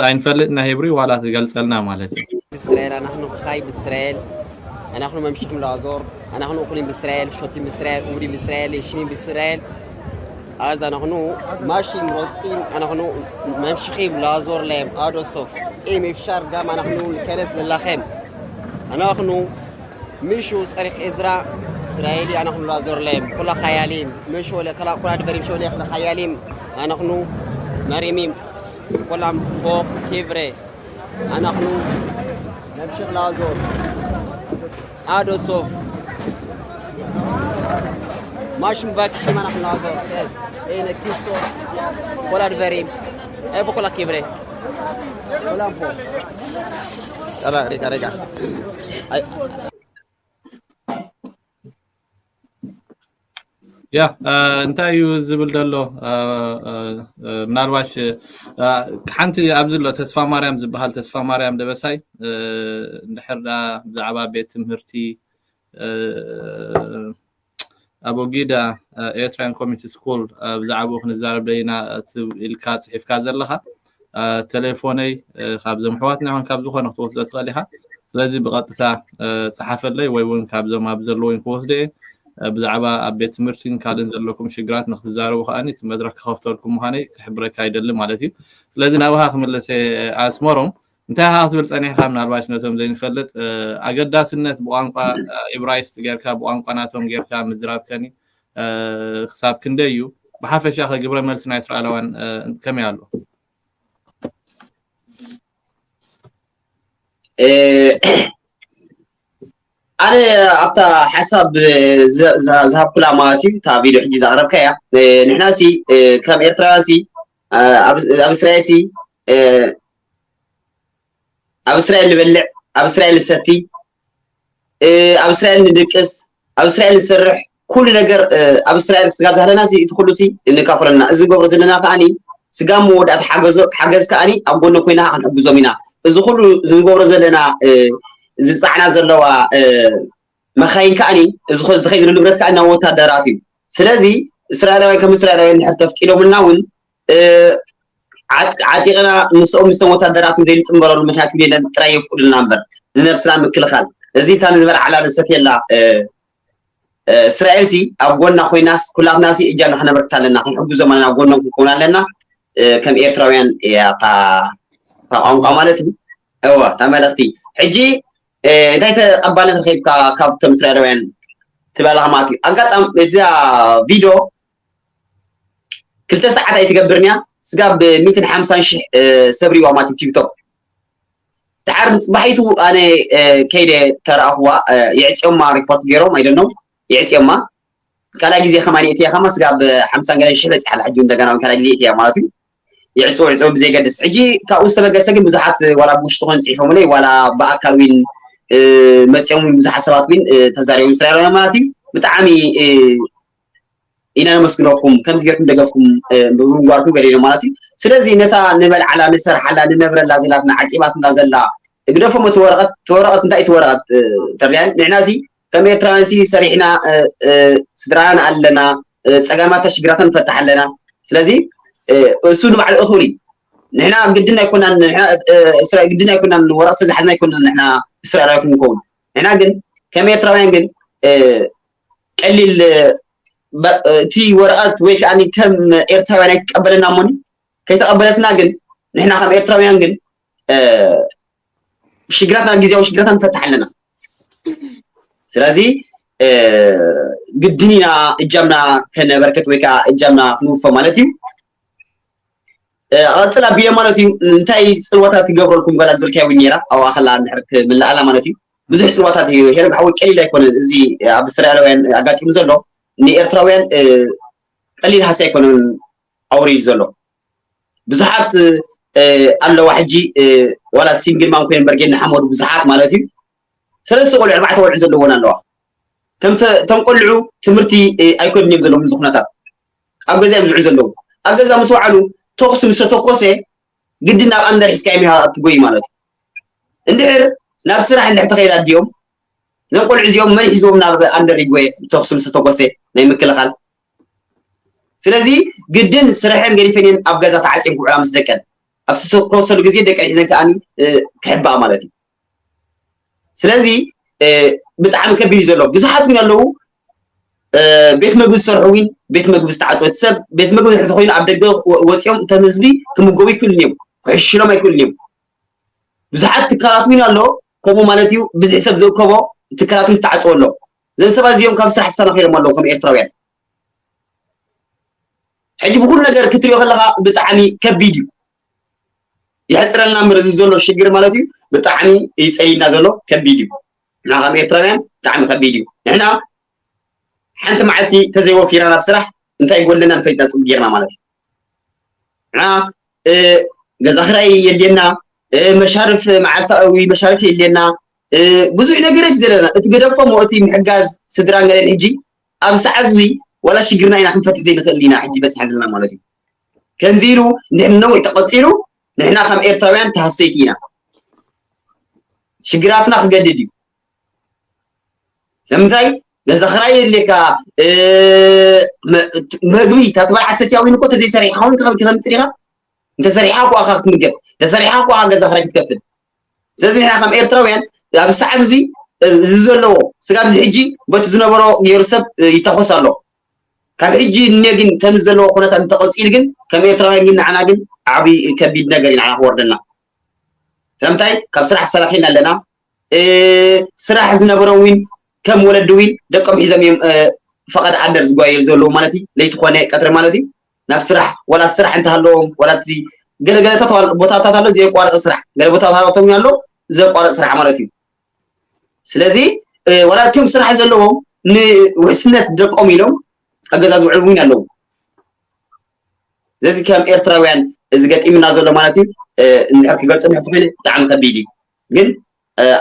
ኣይንፈልጥ ናይ ሂብሪ ዋላ ትገልጸልና ማለት እዩ። ብእስራኤል ኣናኽኑ ኻይ ብእስራኤል ኣናኽኑ መምሽኽም ላዞር ኣናኽኑ እኹሊን ብእስራኤል ሾቲን ብእስራኤል ውዲ ብእስራኤል የሽኒን ብእስራኤል ኣዝ ኣናኽኑ ማሽን ሮፂን ኣናኽኑ መምሽኺም ላዞር ለየም ኣዶሶፍ ኤም ኤፍሻር ጋም ኣናኽኑ ንከነስ ለላኸም ኣናኽኑ ምሹ ጸሪኽ እዝራ እስራኤሊ ኣናኽኑ ላዞር ለየም ኩላ ኻያሊም ምሹ ለከላ ኩላ ድበሪም ሾ ለየኽ ለኻያሊም ኣናኽኑ መሪሚም ኩላም ቦ ኬብሬ ኣናኽኑ ነምሽኽ ላዞር ኣዶ ሶፍ ማሽም ባክሽም ኣናኽኑ ላዞር ኤነ ኪሶ ኮላ ድበሪም ኤ በኮላ ኬብሬ ኮላ ቦ ሬጋ ሬጋ ያ እንታይ እዩ ዝብል ዘሎ? ምናልባሽ ሓንቲ ኣብዚ ኣሎ ተስፋ ማርያም ዝበሃል ተስፋ ማርያም ደበሳይ እንድሕር ዳ ብዛዕባ ቤት ትምህርቲ ኣቦጊዳ ኤርትራን ኮሚኒቲ ስኩል ብዛዕባኡ ክንዛረብ ደይና ኢልካ ፅሒፍካ ዘለኻ ተሌፎነይ ካብዞም ኣሕዋትና ይኹን ካብ ዝኾነ ክትወስዶ ትኽእል ኢኻ። ስለዚ ብቐጥታ ፀሓፈለይ ወይ እውን ካብዞም ኣብ ዘለውኝ ክወስዶ እየ። ብዛዕባ ኣብ ቤት ትምህርትን ካልእን ዘለኩም ሽግራት ንክትዛረቡ ከዓኒ እቲ መድረክ ክኸፍተልኩም ምዃነይ ክሕብረካ ይደሊ ማለት እዩ። ስለዚ ናብኻ ክምለሰ ኣስመሮም እንታይ ኢኻ ክትብል ጸኒሕካ? ምናልባሽ ነቶም ዘይንፈልጥ ኣገዳስነት ብቋንቋ ኢብራይስጥ ጌርካ ብቋንቋ ናቶም ጌርካ ምዝራብ ከኒ ክሳብ ክንደይ እዩ? ብሓፈሻ ከ ግብረ መልሲ ናይ እስራኤላውያን ከመይ ኣሎ? ኣነ ኣብታ ሓሳብ ዝሃብኩላ ማለት እዩ እታ ቪድዮ ሕጂ ዘቕረብካያ ንሕና ሲ ከም ኤርትራውያን ሲ ኣብ እስራኤል ሲ ኣብ እስራኤል ንበልዕ ኣብ እስራኤል ንሰቲ ኣብ እስራኤል ንድቅስ ኣብ እስራኤል ንሰርሕ ኩሉ ነገር ኣብ እስራኤል ስጋብ ዝሃለና ሲ እቲ ኩሉ ሲ እንካፍለና እዚ ንገብሮ ዘለና ከዓኒ ስጋብ መወዳእታ ሓገዝ ከዓኒ ኣብ ጎኖ ኮይና ክንሕግዞም ኢና እዚ ኩሉ ዝገብሮ ዘለና ዝፃዕና ዘለዋ መኻይን ከዓኒ እዚ ዝኸይድሉ ንብረት ከዓ ናብ ወታደራት እዩ ስለዚ እስራኤላውያን ከም እስራኤላውያን ንሕር ተፍቂዶምልና እውን ዓጢቕና ምስኦም ምስቶም ወታደራት ዘይንፅንበረሉ ምክንያት የለን ጥራይ የፍቅዱልና እምበር ንነብስና ምክልኻል እዚ እታ ንዝበልዓላ ንሰትየላ እስራኤል ሲ ኣብ ጎና ኮይናስ ኩላትና ሲ እጃምና ክነበርክት ኣለና ክንሕግዞም ኣለና ጎኖም ክንከውን ኣለና ከም ኤርትራውያን እያ እታ ቋንቋ ማለት እዩ እወ እታ መልእኽቲ ሕጂ እንታይ ተቐባልነት ረኺብካ ካብቶም እስራኤላውያን ትበላኻ ማለት እዩ ኣጋጣም እዛ ቪድዮ ክልተ ሰዓት ኣይትገብርን እያ ስጋብ ሚትን ሓምሳን ሽሕ ሰብ ሪዋ ማለት እዩ ቲክቶክ ድሓር ንፅባሒቱ ኣነ ከይደ ተረኣኽዋ የዕፅዮማ ሪፖርት ገይሮም ኣይደኖም የዕፅዮማ ካልኣይ ግዜ ከማን የእትያ ከማ ስጋብ ሓምሳን ገለን ሽሕ በፂሓ ኣላ ሕጂ እንደገና እውን ካልኣይ ግዜ የእትያ ማለት እዩ ይዕፅዎ ይዕፅዎ ብዘይገድስ ሕጂ ካብኡ ዝተበገሰ ግን ብዙሓት ዋላ ብውሽጢ ኮይኖም ፅሒፎምለይ ዋላ ብኣካል ዊን መፅኦም ዊን ብዙሓት ሰባት ዊን ተዛሪቦም ስለ ማለት እዩ ብጣዕሚ ኢና ነመስግነኩም ከምዚ ገርኩም ደገፍኩም ብምንጓርኩም ገለ ኢሎም ማለት እዩ ስለዚ ነታ ንበልዓላ ንሰርሓላ ንነብረላ ዘላትና ዓቂባትና ዘላ እግደፎም እቲ ወረቐት እቲ ወረቐት እንታይ እቲ ወረቐት ተርድያን ንሕና ሲ ከም ኤርትራውያን ሲ ሰሪሕና ስድራና ኣለና ጸገማታ ሽግራታ ንፈታሕ ኣለና ስለዚ እሱ ንባዕሉ እኹል እዩ ንሕና ግድን ኣይኮናን ግድን ኣይኮናን ወረቐት ስለዝሓዝና ኣይኮናን ንሕና እስራኤላዊ ክንከውን ንሕና ግን ከም ኤርትራውያን ግን ቀሊል እቲ ወረቐት ወይ ከዓ ከም ኤርትራውያን ኣይትቀበለና እሞኒ ከይተቐበለትና ግን ንሕና ከም ኤርትራውያን ግን ሽግራትና ግዜያዊ ሽግራትና ንፈትሕ ኣለና ስለዚ ግድን ኢና እጃምና ከነበርከት ወይ ከዓ እጃምና ክንውፈ ማለት እዩ ቀፅል ኣቢለ ማለት እዩ እንታይ ፅልዋታት ክገብረልኩም ጓላ ዝበልካያ እውን ነራ ኣብኣ ከላ እንድሕር ክምልኣላ ማለት እዩ ብዙሕ ፅልዋታት እዩ ሄኖግ ሓወይ ቀሊል ኣይኮነን እዚ ኣብ እስራኤላውያን ኣጋጢሙ ዘሎ ንኤርትራውያን ቀሊል ሃሲ ኣይኮነን ኣውሪዱ ዘሎ ብዙሓት ኣለዋ። ሕጂ ዋላ ሲንግል ማም ኮይነን በርጌድ ንሓመዱ ብዙሓት ማለት እዩ። ሰለስተ ቆልዑ ኣርባዕተ ቆልዑ ዘለዎን ኣለዋ። እቶም ቆልዑ ትምህርቲ ኣይኮድን እዮም ዘለዉ። ምዚ ኩነታት ኣብ ገዛ እዮም ዝውዕሉ ዘለዉ። ኣብ ገዛ ምስ ወዓሉ ተኩሲ ምስ ተተኮሰ ግድን ናብ ኣንደር ሒዝካ እዮም ትጎይ ማለት እዩ። እንድሕር ናብ ስራሕ እንድሕር ተኸይዳ ድዮም እዞም ቆልዑ እዚኦም መን ሒዝዎም ናብ ኣንደር ይጎየ? ተኩሲ ምስ ተተኮሰ ናይ ምክልኻል። ስለዚ ግድን ስርሐን ገዲፈን እየን ኣብ ገዛ ተዓፅየን ክውዕላ ምስ ደቀን። ኣብ ዝተኮሰሉ ግዜ ደቀን ሒዘን ከኣ ክሕባኣ ማለት እዩ። ስለዚ ብጣዕሚ ከቢድ እዩ ዘሎ። ብዙሓት ግን ኣለዉ ቤት ምግቢ ዝሰርሑ ግን ቤት ምግቢ ዝተዓፅወ ሰብ ቤት ምግቢ ድሕሪ ተኮይኑ ኣብ ደገ ወፂኦም እቶም ህዝቢ ክምገቡ ይክእሉን እዮም፣ ክሕሽሎም ኣይክእሉን እዮም። ብዙሓት ትካላት እውን ኣሎ ከምኡ ማለት እዩ። ብዝሒ ሰብ ዝእከቦ ትካላት እውን ዝተዓፅወ ኣሎ። እዞም ሰባት እዚኦም ካብ ስራሕ ተሰናኺሎም ኣለዉ ከም ኤርትራውያን። ሕጂ ብኩሉ ነገር ክትሪኦ ከለካ ብጣዕሚ ከቢድ እዩ። ይሕፅረልና እምበር እዚ ዘሎ ሽግር ማለት እዩ ብጣዕሚ ይፀሊና ዘሎ ከቢድ እዩ። ንሕና ከም ኤርትራውያን ብጣዕሚ ከቢድ እዩ። ንሕና ሓንቲ መዓልቲ ተዘይወፊራ ናብ ስራሕ እንታይ ጎድለና ንፈልጥ ኢና ፅቡቅ ጌርና ማለት እዩ። ንሕና ገዛ ክራይ የድልየና፣ መሻርፍ መዓልታዊ መሻርፍ የድልየና፣ ብዙሕ ነገር እቲ ዘለና እቲ ገደፎ ሞ እቲ ምሕጋዝ ስድራን ገለን ሕጂ ኣብ ሰዓት እዚ ዋላ ሽግርና ኢና ክንፈትሕ ዘይንኽእል ኢና ሕጂ በፂሐን ዘለና ማለት እዩ። ከምዚ ኢሉ እንድሕር ነዊሕ ተቐፂሉ ንሕና ከም ኤርትራውያን ተሃሰይቲ ኢና። ሽግራትና ክገድድ እዩ። ንምንታይ ገዛ ክራይ የድልየካ፣ መግቢ እታ ትበልዓ ትሰትያ እውን እኮ ተዘይሰሪሕካ እውን ክኸም ክተምፅእ ኢኻ። እንተሰሪሕካ እኮ ኣኻ ክትምገብ፣ እንተሰሪሕካ እኮ ኣኻ ገዛ ክራይ ክትከፍል። ስለዚ ንሕና ከም ኤርትራውያን ኣብ ሰዓት እዚ እዚ ዘለዎ ስጋብ እዚ ሕጂ በቲ ዝነበሮ ገይሩ ሰብ ይታኾስ ኣሎ። ካብ ሕጂ እነ ግን ከምዚ ዘለዎ ኩነታት እንተቐፂሉ ግን ከም ኤርትራውያን ግን ንዓና ግን ዓብዪ ከቢድ ነገር እዩ ንዓና ክወርደና። ስለምንታይ ካብ ስራሕ ተሰናኺልና ኣለና። ስራሕ ዝነበሮም እውን ከም ወለዲ እውን ደቆም ሒዞም እዮም ፈቐድ ኣደር ዝጓየሉ ዘለዉ ማለት እዩ። ለይቲ ኮነ ቀትሪ ማለት እዩ ናብ ስራሕ ዋላ ስራሕ እንተሃለዎም ዋላ እቲ ገለገለታት ቦታታት ኣሎ ዘየቋረፀ ስራሕ ገለ ቦታታቶም ኣሎ ዘቋረፅ ስራሕ ማለት እዩ። ስለዚ ዋላ እቶም ስራሕ ዘለዎም ንውሕስነት ደቆም ኢሎም ኣብ ገዛ ዝውዕሉ እውን ኣለዉ። ስለዚ ከም ኤርትራውያን እዚ ገጢምና ዘሎ ማለት እዩ እንድሕር ክገልፆ እንድሕር ተኮይነ ብጣዕሚ ከቢድ እዩ። ግን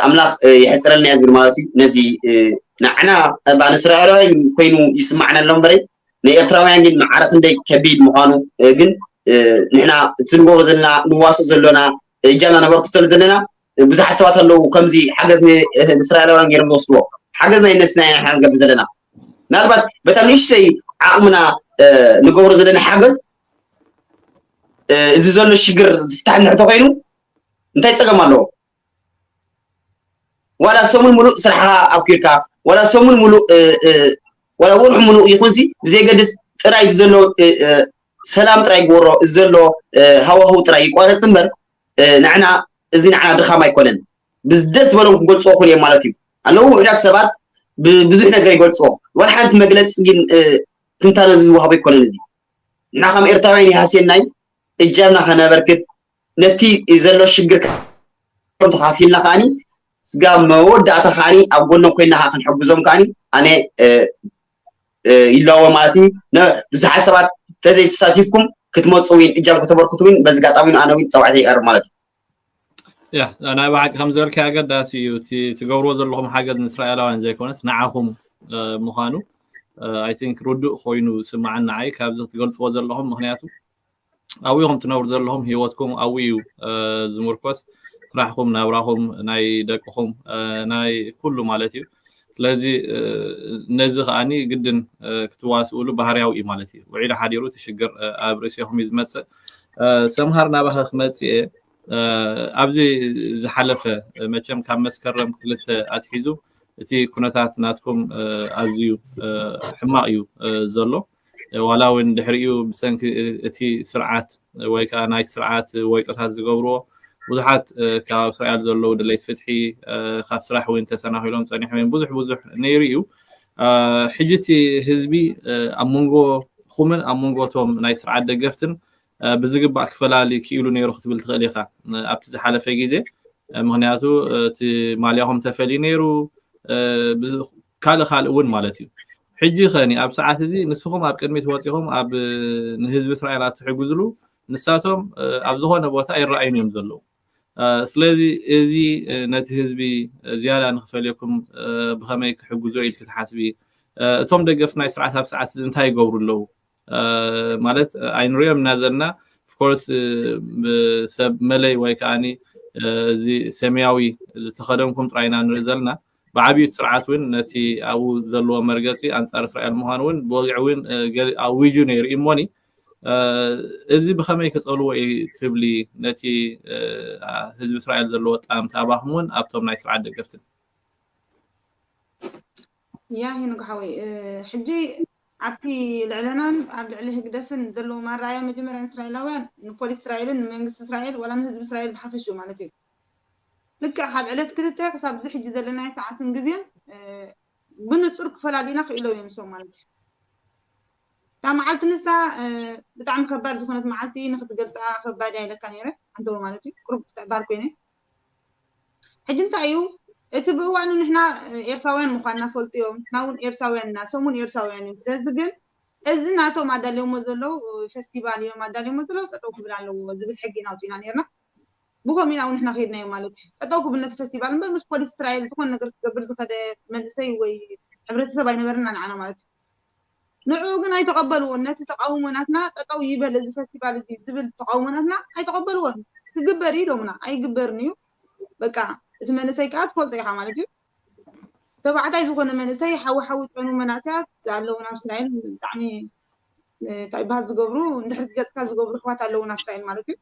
ኣምላኽ የሕፅረልና እያ ዝብል ማለት እዩ። ነዚ ንዓና ንስራኤላውያን ኮይኑ ይስማዕና ኣሎ እምበረይ ንኤርትራውያን ግን መዓረ ክንደይ ከቢድ ምዃኑ ግን ንሕና እቲ ንገብሮ ዘለና ንዋስእ ዘሎና እጃምና ነበርክተሉ ዘለና ብዙሓት ሰባት ኣለዉ ከምዚ ሓገዝ ንእስራኤላውያን ገይሮም ዝወስድዎ ሓገዝ ናይ ነስና ኢና ንገብር ዘለና ምናልባት በጣም ንእሽተይ ዓቕምና ንገብሮ ዘለና ሓገዝ እዚ ዘሎ ሽግር ዝፍታሕ እንድሕር ተኮይኑ እንታይ ፀገም ኣለዎ? ዋላ ሰሙን ሙሉእ ስራሕኻ ኣብኪርካ ዋላ ሰሙን ሙሉእ ዋላ ወርሑ ሙሉእ ይኹንሲ ብዘይገድስ ጥራይ ዘሎ ሰላም ጥራይ ይግበሮ ዘሎ ሃዋህው ጥራይ ይቋረፅ እምበር ንዕና እዚ ንዕና ድኻም ኣይኮነን። ብደስ ዝበሎም ክገልፅዎ ክእሉ እዮም ማለት እዩ ኣለዉ ውሕዳት ሰባት ብዙሕ ነገር ይገልፅዎ። ዋላ ሓንቲ መግለፂ ግን ትንታነ ዝወሃቦ ኣይኮነን። እዚ ንሕና ከም ኤርትራውያን ይሃስየናይ እጃምና ከነበርክት ነቲ ዘሎ ሽግር ተኻፊልና ከዓኒ ስጋ መወዳእታ ከዓኒ ኣብ ጎኖም ኮይና ከዓ ክንሕግዞም ከዓኒ ኣነ ይለዎ ማለት እዩ። ብዙሓት ሰባት ተዘይተሳቲፍኩም ክትመፁ እውን እጃም ከተበርክቱ እውን በዚ ጋጣሚ ኣነ እውን ፀዋዕተ ይቀርብ ማለት እዩ። ያ ናይ ብሓቂ ከም ዝበልካዮ ኣገዳሲ እዩ። እቲ ትገብርዎ ዘለኹም ሓገዝ ንእስራኤላውያን ዘይኮነስ ንዓኹም ምዃኑ ኣይ ቲንክ ርዱእ ኮይኑ ስማዓን ንዓይ ካብዚ ክትገልፅዎ ዘለኹም ምክንያቱ ኣብኡ ኢኹም ትነብሩ ዘለኹም ህይወትኩም ኣብኡ እዩ ዝምርኮስ ስራሕኩም ናብራኹም ናይ ደቅኹም ናይ ኩሉ ማለት እዩ። ስለዚ ነዚ ከዓኒ ግድን ክትዋስእሉ ባህርያዊ እዩ ማለት እዩ። ውዒሉ ሓዲሩ እቲ ሽግር ኣብ ርእሲኹም እዩ ዝመፅእ። ሰምሃር ናባኸ ክመፅእ እየ ኣብዚ ዝሓለፈ መቸም ካብ መስከረም ክልተ ኣትሒዙ እቲ ኩነታት ናትኩም ኣዝዩ ሕማቕ እዩ ዘሎ። ዋላ እውን ድሕሪኡ ብሰንኪ እቲ ስርዓት ወይ ከዓ ናይቲ ስርዓት ወይጦታት ዝገብርዎ ብዙሓት ካብ እስራኤል ዘለዉ ደለይቲ ፍትሒ ካብ ስራሕ እውን ተሰናኺሎም ፀኒሖም እዮም። ብዙሕ ብዙሕ ነይሩ እዩ። ሕጂ እቲ ህዝቢ ኣብ መንጎኹምን ኣብ መንጎ እቶም ናይ ስርዓት ደገፍትን ብዝግባእ ክፈላሊ ክኢሉ ነይሩ ክትብል ትኽእል ኢኻ ኣብቲ ዝሓለፈ ግዜ። ምክንያቱ እቲ ማልያኹም ተፈልዩ ነይሩ ካልእ ካልእ እውን ማለት እዩ። ሕጂ ኸኒ ኣብ ሰዓት እዚ ንስኹም ኣብ ቅድሚት ወፂኹም ኣብ ንህዝቢ እስራኤል ኣትሕግዝሉ ንሳቶም ኣብ ዝኾነ ቦታ ኣይረኣዩን እዮም ዘለዉ። ስለዚ እዚ ነቲ ህዝቢ ዝያዳ ንክፈልየኩም ብኸመይ ክሕግዞ ኢልክ ትሓስቢ? እቶም ደገፍቲ ናይ ስርዓት ኣብ ሰዓት እዚ እንታይ ይገብሩ ኣለዉ? ማለት ኣይንሪኦም ኢና ዘለና። ኦፍኮርስ ሰብ መለይ ወይ ከዓኒ እዚ ሰማያዊ ዝተኸደንኩም ጥራይ ኢና ንርኢ ዘለና። ብዓብዩ እቲ ስርዓት እውን ነቲ ኣብኡ ዘለዎ መርገፂ ኣንፃር እስራኤል ምዃኑ እውን ብወግዒ እውን ኣዊጁ ነይሩ እዩ እሞኒ። እዚ ብኸመይ ክፀልዎ እዩ ትብሊ ነቲ ህዝቢ እስራኤል ዘለዎ ጣምቲ ኣባኹም እውን ኣብቶም ናይ ስርዓት ደገፍትን? ያ ሄኖክ ሓወይ፣ ሕጂ ኣብቲ ልዕለናን ኣብ ልዕሊ ህግደፍን ዘለዎ ማራያ መጀመርያ ንእስራኤላውያን ንፖሊስ እስራኤልን ንመንግስቲ እስራኤል ዋላ ንህዝቢ እስራኤል ብሓፈሽኡ ማለት እዩ። ልክዕ ካብ ዕለት ክልተ ክሳብ እዚ ሕጂ ዘለናዮ ሰዓትን ግዜን ብንጹር ክፈላሊና ክኢሎም እዮም ንሶም ማለት እዩ። እታ መዓልቲ ንሳ ብጣዕሚ ከባድ ዝኾነት መዓልቲ ንክትገልፃ ከባድ ኣይለካ ነይረ ኣንተዎ ማለት እዩ። ቁሩብ ተዕባር ኮይነ ሕጂ እንታይ እዩ እቲ ብእዋኑ ንሕና ኤርትራውያን ምኳንና ፈልጡ እዮም። ንሕና እውን ኤርትራውያን ኢና፣ ሶም እውን ኤርትራውያን እዮም። ስለዚ ግን እዚ ናቶም ኣዳልዮሞ ዘለዉ ፌስቲቫል እዮም ኣዳልዮሞ ዘለዉ ጠጠው ክብል ኣለዎ ዝብል ሕጊ ኢና ኣውፂና ነርና። ብኸምኡ ኢና እውን ንሕና ከይድናዮ ማለት እዩ። ጠጠው ክብል ነቲ ፌስቲቫል እምበር ምስ ፖሊስ እስራኤል ዝኾነ ነገር ክገብር ዝኸደ መንእሰይ ወይ ሕብረተሰብ ኣይነበርና ንዓና ማለት እዩ። ንዕኡ ግን ኣይተቐበልዎን። ነቲ ተቃውሞ ናትና ጠጠው ይበል እዚ ፌስቲቫል እዚ ዝብል ተቃውሞ ናትና ኣይተቐበልዎን። ክግበር እዩ ኢሎምና ኣይግበርን እዩ። በቃ እቲ መንእሰይ ከዓ ትፈልጦ ኢኻ ማለት እዩ። ተባዕታይ ዝኾነ መንእሰይ ሓዊ ሓዊ ጨኑ መናእሰያት ኣለዉ ናብ እስራኤል ብጣዕሚ እንታይ ይበሃል ዝገብሩ እንድሕር ገፅካ ዝገብሩ ኣሕዋት ኣለዉ ናብ እስራኤል ማለት እዩ።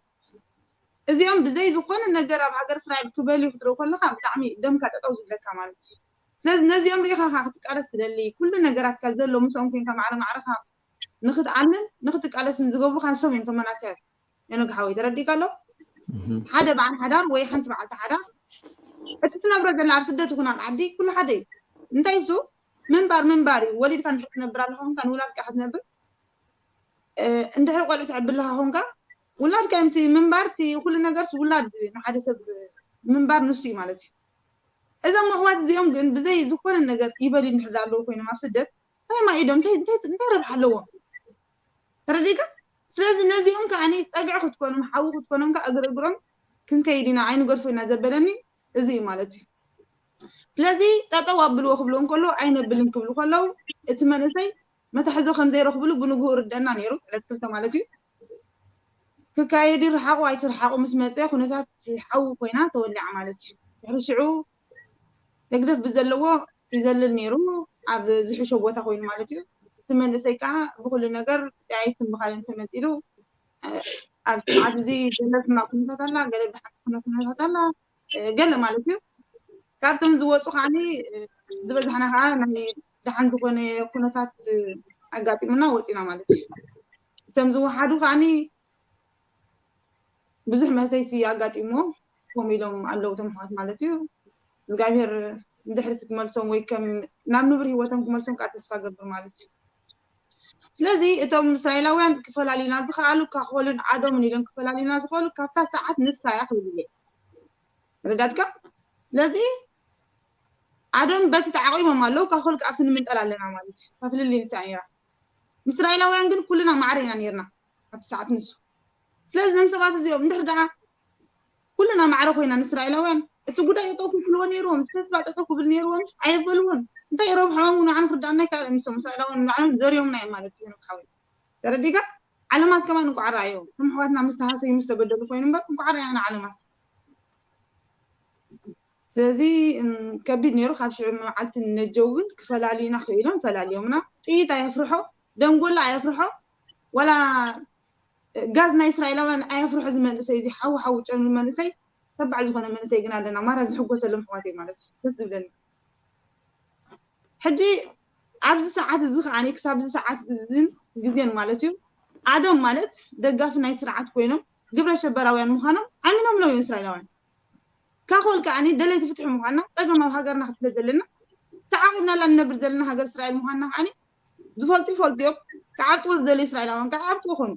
እዚኦም ብዘይ ዝኾነ ነገር ኣብ ሃገር እስራኤል ክበልዩ ክትርኢ ከለካ ብጣዕሚ ደምካ ጠጠው ዝብለካ ማለት እዩ። ስለዚ ነዚኦም ርኢኻ ካ ክትቃለስ ትደሊ ኩሉ ነገራትካ ዘሎ ምስኦም ኮይንካ ማዕረ ማዕረኻ ንክትኣምን ንክትቃለስን ዝገብሩካ ንሶም እዮም ተመናስያት። የነግ ሓወይ ተረዲእካ ኣሎ ሓደ በዓል ሓዳር ወይ ሓንቲ በዓልቲ ሓዳር እቲ ትነብሮ ዘላ ኣብ ስደት ይኹን ኣብ ዓዲ ኩሉ ሓደ እዩ። እንታይ እሱ ምንባር ምንባር እዩ። ወሊድካ እንድሕር ትነብር ኣለካ ኮንካ ንውላድካ ክትነብር እንድሕር ቆልዑ ትዕብለካ ኮንካ ውላድካ ምቲ ምንባር እቲ ኩሉ ነገርስ ውላድ ንሓደ ሰብ ምንባር ንሱ እዩ ማለት እዩ። እዞም ኣሕዋት እዚኦም ግን ብዘይ ዝኾነ ነገር ይበልዩ እንድሕር ኣለዉ ኮይኖም ኣብ ስደት እንታይ ማኢዶም እንታይ እንታይ እንታይ ረብሓ ኣለዎም? ተረዲእካ? ስለዚ ነዚኦም ከዓኒ ጸግዒ ክትኮኖም ሓዊ ክትኮኖም ከ እግሪ እግሮም ክንከይድ ኢና ኣይንገድፎ ኢና ዘበለኒ እዚ እዩ ማለት እዩ። ስለዚ ጠጠው ኣብልዎ ክብልዎ እንከሎ ኣይነብልን ክብሉ ከለዉ እቲ መንእሰይ መታሕዞ ከም ዘይረኽብሉ ብንግሁ ርደና ነይሩ ዕለት ክልተ ማለት እዩ። ክካየድ ይርሓቑ ኣይትርሓቑ ምስ መፀ ኩነታት ሓዊ ኮይና ተወሊዓ ማለት እዩ። ድሕሪ ሽዑ ህግደፍ ብዘለዎ ይዘልል ነይሩ ኣብ ዝሕሾ ቦታ ኮይኑ ማለት እዩ። እቲ መንእሰይ ከዓ ብኩሉ ነገር ጠያይትን ብካልን ተመንጢሉ ኣብ ስርዓት እዚ ገለ ሕማቅ ኩነታት ኣላ፣ ገለ ድሓን ዝኾነ ኩነታት ኣላ፣ ገለ ማለት እዩ። ካብቶም ዝወፁ ከዓኒ ዝበዝሓና ከዓ ናይ ድሓን ዝኾነ ኩነታት ኣጋጢሙና ወፂና ማለት እዩ። እቶም ዝወሓዱ ከዓኒ ብዙሕ መሰይቲ ኣጋጢሞ ኮም ኢሎም ኣለዉ ተምሓት ማለት እዩ። እግዚኣብሔር ንድሕሪት ክመልሶም ወይ ከም ናብ ንብር ህይወቶም ክመልሶም ከዓ ተስፋ ገብር ማለት እዩ። ስለዚ እቶም እስራኤላውያን ክፈላልዩና ዝኸኣሉ ካኾልን ዓዶምን ኢሎም ክፈላልዩና ዝኽእሉ ካብታ ሰዓት ንሳ እያ ክብል እየ ረዳትካ። ስለዚ ዓዶም በቲ ተዓቂቦም ኣለዉ ካኾል ኣብቲ ንምንጠል ኣለና ማለት እዩ። ካብ ፍልልይ ንሳ ነይራ። ንእስራኤላውያን ግን ኩልና ማዕረ ኢና ነርና ኣብቲ ሰዓት ንሱ። ስለዚ እዞም ሰባት እዚኦም እንድሕር ደኣ ኩልና ማዕረ ኮይና ንእስራኤላውያን እቲ ጉዳይ ጠጠው ክብልዎ ነይርዎም፣ እቲ ፌስቲቫል ጠጠው ክብል ነይርዎም ኣየበልዎን። እንታይ ረብሖም ንዓና ክርዳእና ይከኣል። ንሶም እስራኤላውያን ንባዕሎም ዘርዮምና እዮም ማለት እዩ። ንሓዊ ተረዲካ ዓለማት ከማን እንቋዕ ረኣዮ እቶም ኣሕዋትና ምስ ተሃሰዩ ምስ ተበደሉ ኮይኑ እምበር እንቋዕ ረኣና ዓለማት። ስለዚ ከቢድ ነይሩ። ካብ ሽዑ መዓልቲ ነጀው ግን ክፈላልዩና ክኢሎም ፈላልዮምና። ጥይት ኣየፍርሖ፣ ደንጎላ ኣየፍርሖ፣ ዋላ ጋዝ ናይ እስራኤላውያን ኣየፍርሖ። እዚ መንእሰይ እዚ ሓዊ ሓዊ ጨኑ መንእሰይ ተባዕ ዝኾነ መንእሰይ ግን ኣለና ማራ ዝሕጎሰሎም ኣሕዋተይ ማለት እዩ። ደስ ዝብለኒ ሕጂ ኣብዚ ሰዓት እዚ ከዓኒ ክሳብ እዚ ሰዓት እዝን ግዜን ማለት እዩ ኣዶም ማለት ደጋፊ ናይ ስርዓት ኮይኖም ግብረ ሸበራውያን ምዃኖም ኣሚኖም ለው እስራኤላውያን። ካኾል ከዓኒ ደለይቲ ፍትሒ ምዃንና ጸገም ኣብ ሃገርና ስለ ዘለና ተዓቂብናላ ንነብር ዘለና ሃገር እስራኤል ምዃንና ከዓኒ ዝፈልጡ ይፈልጡ እዮም። ክዓብጥዎ ዝደልዩ እስራኤላውያን ከዓ ዓብጥዎ ኾኑ።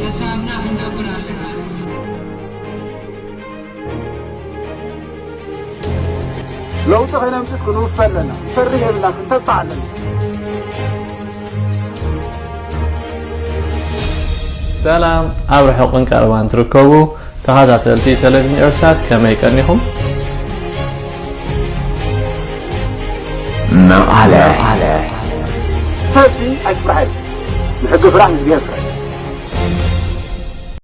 ተሳብና ክንገብር ኣለና። ለውጢ ከነምፅእ ክንውፈ ኣለና። ክንፈርህ የብልና፣ ክንተባዕ ኣለና። ሰላም ኣብ ርሑቕን ቀረባን ትርከቡ ተኸታተልቲ ቴሌቪዥን ኤርትሳት፣ ከመይ ቀኒኹም? መቐለ ሰብሲ ኣይትፍራሕ እዩ። ንሕጊ ፍራሕ፣ ንእግዚኣብሔር ፍራሕ።